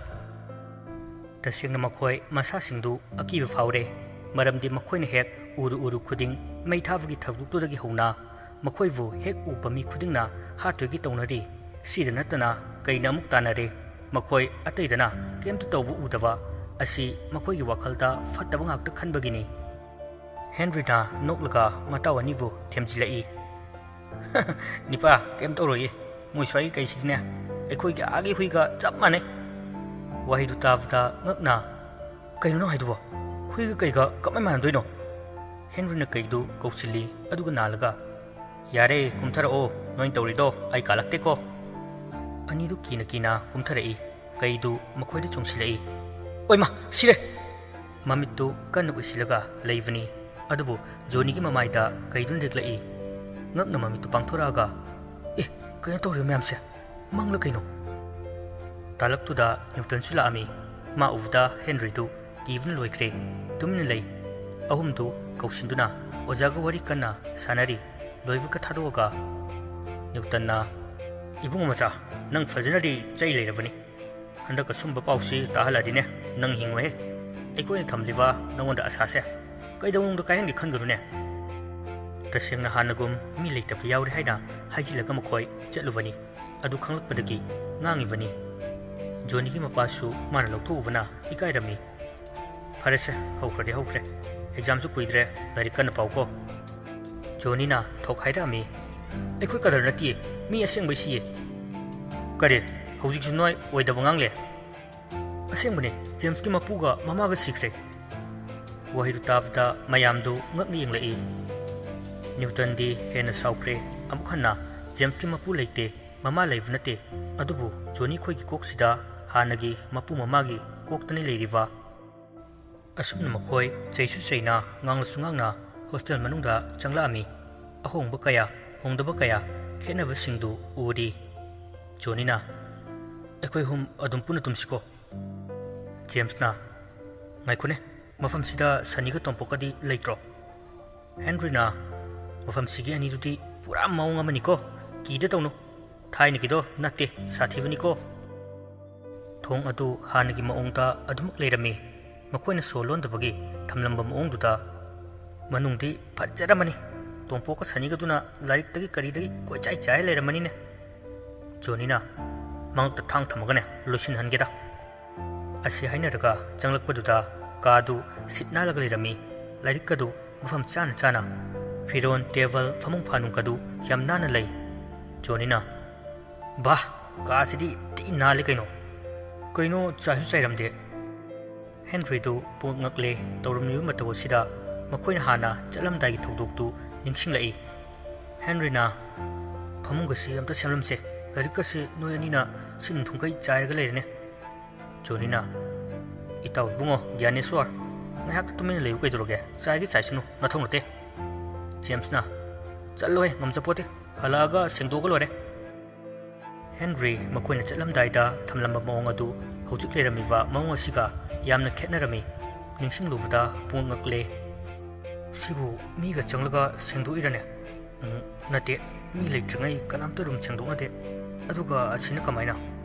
ꯇꯁꯦꯡꯅ ꯃꯈꯣꯏ ꯃꯁꯥꯁꯤꯡꯗꯨ ꯑꯀꯤꯕ ꯐꯥꯎꯔꯦ, ꯃꯔꯝꯗꯤ ꯃꯈꯣꯏꯅ ꯍꯦꯛ ꯎꯔꯨ ꯎꯔꯨ ꯈꯨꯗꯤꯡ ꯃꯩ ꯊꯥꯕꯒꯤ ꯊꯧꯗꯣꯛꯇꯨꯗꯒꯤ ꯍꯧꯅ ꯃꯈꯣꯏꯕꯨ ꯍꯦꯛ ꯎꯕ ꯃꯤ ꯈꯨꯗꯤꯡꯅ ꯍꯥꯠꯇꯣꯏꯒꯤ ꯇꯧꯅꯔꯤ꯫ ꯁꯤꯗ ꯅꯠꯇꯅ ꯀꯩꯅ ꯑꯃꯨꯛ ꯇꯥꯟꯅꯔꯦ꯫ ꯃꯈꯣꯏ ꯑꯇꯩꯗꯅ ꯀꯩꯝꯇ ꯇꯧꯕ ꯎꯗꯕ ꯑꯁꯤ ꯃꯈꯣꯏꯒꯤ ꯋꯥꯈꯜꯗ ꯐꯠꯇꯕ ꯉꯥꯛꯇ ꯈꯟꯕꯒꯤꯅꯤ꯫ ꯍꯦꯟꯔꯤꯅ ꯅꯣꯛꯂꯒ ꯃꯇꯥꯎ ꯑꯅꯤꯕꯨ ꯊꯦꯝꯖꯤꯜꯂꯛꯏ꯫ "ꯅꯤꯄꯥ, ꯀꯩꯝ ꯇꯧꯔꯣꯏꯌꯦ꯫ ꯃꯣꯏ ꯁ꯭ꯋꯥꯏꯒꯤ ꯀꯩꯁꯤꯗꯤꯅꯦ, ꯑꯩꯈꯣꯏꯒꯤ ꯑꯥꯒꯤ ꯍꯨꯏꯒ ꯆꯞ ꯃꯥꯟꯅꯩ"꯫ ꯋꯥꯍꯩꯗꯨ ꯇꯥꯕꯗ ꯉꯛꯅ, "ꯀꯩꯅꯣ ꯅꯪ ꯍꯥꯏꯗꯨꯕꯣ? ꯍꯨꯏꯒ ꯀꯩꯒ ꯀꯃꯥꯏ ꯃꯥꯟꯅꯗꯣꯏꯅꯣ?" ꯍꯦꯟꯔꯤꯅ ꯀꯩꯗꯨ ꯀꯧꯁꯤꯜꯂꯤ, ꯑꯗꯨꯒ ꯅꯥꯜꯂꯒ, "ꯌꯥꯔꯦ, ꯀꯨꯝꯊꯔꯛꯑꯣ, ꯅꯣꯏ ꯇꯧꯔꯤꯗꯣ ꯑꯩ ꯀꯥꯜꯂꯛꯇꯦꯀꯣ"꯫ ꯑꯅꯤꯗꯨ ꯀꯤꯅ ꯀꯤꯅ ꯀꯨꯝꯊꯔꯛꯏ꯫ ꯀꯩꯗꯨ ꯃꯈꯣꯏꯗ ꯆꯣꯡꯁꯤꯜꯂꯛꯏ꯫ "ꯑꯣꯏꯃ, ꯁꯤꯔꯦ!" ꯃꯃꯤꯠꯇꯨ ꯀꯟꯅ ꯎꯏꯁꯤꯜꯂꯒ ꯂꯩꯕꯅꯤ꯫ ꯑꯗꯨꯕꯨ ꯖꯣꯅꯤꯒꯤ ꯃꯃꯥꯏꯗ ꯀꯩꯗꯨꯅ ꯂꯦꯛꯂꯛꯏ꯫ ꯉꯛꯅ ꯃꯃꯤꯠꯇꯨ ꯄꯥꯡꯊꯣꯔꯛꯑꯒ, "ꯑꯦ, ꯀꯩꯅꯣ ꯇꯧꯔꯤꯕ ꯃꯌꯥꯝꯁꯦ? ꯃꯪꯂ ꯀꯩꯅꯣ?" ꯇꯥꯂꯛꯇꯨꯗ ꯅ꯭ꯌꯨꯇꯟꯁꯨ ꯂꯥꯛꯑꯝꯃꯤ꯫ ꯃꯥ ꯎꯕꯗ ꯍꯦꯟꯔꯤꯗꯨ ꯀꯤꯕꯅ ꯂꯣꯏꯈ꯭ꯔꯦ꯫ ꯇꯨꯃꯤꯟꯅ ꯂꯩ꯫ ꯑꯍꯨꯝꯗꯨ ꯀꯧꯁꯤꯟꯗꯨꯅ ꯑꯣꯖꯥꯒ ꯋꯥꯔꯤ ꯀꯟꯅ ꯁꯥꯟꯅꯔꯤ꯫ ꯂꯣꯏꯕꯒ ꯊꯥꯗꯣꯛꯑꯒ ꯅ꯭ꯌꯨꯇꯟꯅ, "ꯏꯕꯨꯡꯉꯣ ꯃꯆꯥ, ꯅꯪ ꯐꯖꯅꯗꯤ ꯆꯩ ꯂꯩꯔꯕꯅꯤ꯫ ꯍꯟꯗꯛ ꯑꯁꯨꯝꯕ ꯄꯥꯎꯁꯤ ꯇꯥꯍꯜꯂꯗꯤꯅꯦ, ꯅꯪ ꯍꯤꯡꯉꯣꯏꯍꯦ꯫ ꯑꯩꯈꯣꯏꯅ ꯊꯝꯂꯤꯕ ꯅꯉꯣꯟꯗ ꯑꯁꯥꯁꯦ ꯀꯩꯗꯧꯅꯨꯡꯗ ꯀꯥꯏꯍꯟꯒꯦ ꯈꯟꯒꯅꯨꯅꯦ"꯫ ꯇꯁꯦꯡꯅ ꯍꯥꯟꯅꯒꯨꯝ ꯃꯤ ꯂꯩꯇꯕ ꯌꯥꯎꯔꯦ ꯍꯥꯏꯅ ꯍꯥꯏꯖꯤꯜꯂꯒ ꯃꯈꯣꯏ ꯆꯠꯂꯨꯕꯅꯤ꯫ ꯑꯗꯨ ꯈꯪꯂꯛꯄꯗꯒꯤ ꯉꯥꯡꯉꯤꯕꯅꯤ꯫ ꯖꯣꯅꯤꯒꯤ ꯃꯄꯥꯁꯨ ꯃꯥꯅ ꯂꯧꯊꯣꯛꯎꯕꯅ ꯏꯀꯥꯏꯔꯝꯃꯤ꯫ "ꯐꯔꯦꯁꯦ, ꯍꯧꯈ꯭ꯔꯗꯤ ꯍꯧꯈ꯭ꯔꯦ꯫ ꯑꯦꯛꯖꯥꯝꯁꯨ ꯀꯨꯏꯗ꯭ꯔꯦ, ꯂꯥꯏꯔꯤꯛ ꯀꯟꯅ ꯄꯥꯎꯀꯣ"꯫ ꯖꯣꯅꯤꯅ ꯊꯣꯛ ꯍꯥꯏꯔꯛꯑꯝꯃꯤ꯫ "ꯑꯩꯈꯣꯏ ꯀꯗꯔ ꯅꯠꯇꯤꯌꯦ, ꯃꯤ ꯑꯁꯦꯡꯕꯩ ꯁꯤꯌꯦ"꯫ "ꯀꯔꯤ? ꯍꯧꯖꯤꯛꯁꯨ ꯅꯣꯏ ꯑꯣꯏꯗꯕ ꯉꯥꯡꯂꯦ"꯫ "ꯑꯁꯦꯡꯕꯅꯦ, ꯖꯦꯝꯁꯀꯤ ꯃꯄꯨꯒ ꯃꯃꯥꯒ ꯁꯤꯈ꯭ꯔꯦ"꯫ ꯋꯥꯍꯩꯗꯨ ꯇꯥꯕꯗ ꯃꯌꯥꯝꯗꯨ ꯉꯛꯅ ꯌꯦꯡꯂꯛꯏ꯫ ꯅ꯭ꯌꯨꯇꯟꯗꯤ ꯍꯦꯟꯅ ꯁꯥꯎꯈ꯭ꯔꯦ꯫ ꯑꯃꯨꯛ ꯍꯟꯅ ꯖꯦꯝꯁꯀꯤ ꯃꯄꯨ ꯂꯩꯇꯦ, ꯃꯃꯥ ꯂꯩꯕ ꯅꯠꯇꯦ꯫ ꯑꯗꯨꯕꯨ ꯖꯣꯅꯤ ꯈꯣꯏꯒꯤ ꯀꯣꯛꯁꯤꯗ ꯍꯥꯟꯅꯒꯤ ꯃꯄꯨ ꯃꯃꯥꯒꯤ ꯀꯣꯛꯇꯅꯤ ꯂꯩꯔꯤꯕ꯫ ꯑꯁꯨꯝꯅ ꯃꯈꯣꯏ ꯆꯩꯁꯨ ꯆꯩꯅ, ꯉꯥꯡꯂꯁꯨ ꯉꯥꯡꯅ ꯍꯣꯁꯇꯦꯜ ꯃꯅꯨꯡꯗ ꯆꯪꯂꯛꯑꯝꯃꯤ꯫ ꯑꯍꯣꯡꯕ ꯀꯌꯥ, ꯍꯣꯡꯗꯕ ꯀꯌꯥ, ꯈꯦꯠꯅꯕꯁꯤꯡꯗꯨ ꯎꯔꯤ꯫ ꯖꯣꯅꯤꯅ, "ꯑꯩꯈꯣꯏ ꯑꯍꯨꯝ ꯑꯗꯨꯝ ꯄꯨꯟꯅ ꯇꯨꯝꯁꯤꯀꯣ"꯫ ꯖꯦꯝꯁꯅ, "ꯉꯥꯏꯈꯣꯅꯦ, ꯃꯐꯝꯁꯤꯗ ꯁꯅꯤꯒ ꯇꯣꯝꯄꯣꯛꯀꯗꯤ ꯂꯩꯇ꯭ꯔꯣ?" ꯍꯦꯟꯔꯤꯅ, "ꯃꯐꯝꯁꯤꯒꯤ ꯑꯅꯤꯗꯨꯗꯤ ꯄꯨꯔꯥ ꯃꯑꯣꯡ ꯑꯃꯅꯤꯀꯣ, ꯀꯤꯗ ꯇꯧꯅꯨ꯫ ꯊꯥꯏꯅꯒꯤꯗꯣ ꯅꯠꯇꯦ, ꯁꯥꯊꯤꯕꯅꯤꯀꯣ"꯫ ꯊꯣꯡ ꯑꯗꯨ ꯍꯥꯟꯅꯒꯤ ꯃꯑꯣꯡꯗ ꯑꯗꯨꯃꯛ ꯂꯩꯔꯝꯃꯤ꯫ ꯃꯈꯣꯏꯅ ꯁꯣ ꯂꯣꯟꯗꯕꯒꯤ ꯊꯝꯂꯝꯕ ꯃꯑꯣꯡꯗꯨꯗ꯫ "ꯃꯅꯨꯡꯗꯤ ꯐꯖꯔꯝꯃꯅꯤ꯫ ꯇꯣꯝꯄꯣꯛꯀ ꯁꯅꯤꯒꯗꯨꯅ ꯂꯥꯏꯔꯤꯛꯇꯒꯤ ꯀꯔꯤꯗꯒꯤ ꯀꯣꯏꯆꯥꯏ ꯆꯥꯏ ꯂꯩꯔꯝꯃꯅꯤꯅꯦ"꯫ ꯖꯣꯅꯤꯅ, "ꯃꯉꯛꯇ ꯊꯥꯡ ꯊꯝꯃꯒꯅꯦ ꯂꯣꯏꯁꯤꯟꯍꯟꯒꯦꯗ"꯫ ꯑꯁꯤ ꯍꯥꯏꯅꯔꯒ ꯆꯪꯂꯛꯄꯗꯨꯗ ꯀꯥꯗꯨ ꯁꯤꯠ ꯅꯥꯜꯂꯒ ꯂꯩꯔꯝꯃꯤ꯫ ꯂꯥꯏꯔꯤꯛꯀꯗꯨ ꯃꯐꯝ ꯆꯥꯅ ꯆꯥꯅ, ꯐꯤꯔꯣꯟ, ꯇꯦꯕꯜ, ꯐꯃꯨꯡ ꯐꯥꯅꯨꯡꯒꯗꯨ ꯌꯥꯝ ꯅꯥꯟꯅ ꯂꯩ꯫ ꯖꯣꯅꯤꯅ, "ꯚꯥ, ꯀꯥꯁꯤꯗꯤ ꯊꯤ ꯅꯥꯜꯂꯦ ꯀꯩꯅꯣ꯫ ꯀꯩꯅꯣ ꯆꯥꯏꯁꯨ ꯆꯥꯏꯔꯝꯗꯦ"꯫ ꯍꯦꯟꯔꯤꯗꯨ ꯄꯨꯡꯉꯛ ꯉꯛꯂꯦ꯫ ꯇꯧꯔꯝꯂꯤꯕ ꯃꯇꯧ ꯑꯁꯤꯗ ꯃꯈꯣꯏꯅ ꯍꯥꯟꯅ ꯆꯠꯂꯝꯗꯥꯏꯒꯤ ꯊꯧꯗꯣꯛꯇꯨ ꯅꯤꯡꯁꯤꯡꯂꯛꯏ꯫ ꯍꯦꯟꯔꯤꯅ, "ꯐꯃꯨꯡꯒꯁꯤ ꯑꯝꯇ ꯁꯦꯝꯂꯝꯁꯦ, ꯂꯥꯏꯔꯤꯛꯀꯁꯤ ꯅꯣꯏ ꯑꯅꯤꯅ ꯁꯤꯟ ꯊꯨꯡꯈꯩ ꯆꯥꯏꯔꯒ ꯂꯩꯔꯦꯅꯦ꯫" ꯖꯣꯅꯤꯅ, "ꯏꯇꯥꯎ ꯏꯕꯨꯡꯉꯣ ꯒ꯭ꯌꯥꯅꯦꯁꯣꯔ, ꯉꯥꯏꯍꯥꯛꯇ ꯇꯨꯃꯤꯟꯅ ꯂꯩꯌꯨ ꯀꯩꯗꯧꯔꯒꯦ? ꯆꯥꯏꯒꯦ ꯆꯥꯏꯁꯅꯨ, ꯅꯊꯧ ꯅꯠꯇꯦ꯫" ꯖꯦꯝꯁꯅ, "ꯆꯠꯂꯣꯍꯦ, ꯉꯝꯖꯄꯣꯠꯇꯦ, ꯍꯜꯂꯛꯑꯒ ꯁꯦꯡꯗꯣꯛꯑꯒ ꯂꯣꯏꯔꯦ꯫" ꯍꯦꯟꯔꯤ ꯃꯈꯣꯏꯅ ꯆꯠꯂꯝꯗꯥꯏꯗ ꯊꯝꯂꯝꯕ ꯃꯑꯣꯡ ꯑꯗꯨ ꯍꯧꯖꯤꯛ ꯂꯩꯔꯝꯃꯤꯕ ꯃꯑꯣꯡ ꯑꯁꯤꯒ ꯌꯥꯝꯅ ꯈꯦꯠꯅꯔꯝꯃꯤ꯫ ꯅꯤꯡꯁꯤꯡꯂꯨꯕꯗ ꯄꯨꯡꯉꯛ ꯉꯛꯂꯦ꯫ "ꯁꯤꯕꯨ ꯃꯤꯒ ꯆꯪꯂꯒ ꯁꯦꯡꯗꯣꯛꯏꯔꯅꯦ? ꯎꯝ, ꯅꯠꯇꯦ, ꯃꯤ ꯂꯩꯇ꯭ꯔꯤꯉꯩ ꯀꯅꯥꯝꯇ ꯔꯨꯝ ꯁꯦꯡꯗꯣꯛꯅꯗꯦ꯫ ꯑꯗꯨꯒ ꯑꯁꯤꯅ ꯀꯃꯥꯏꯅ?"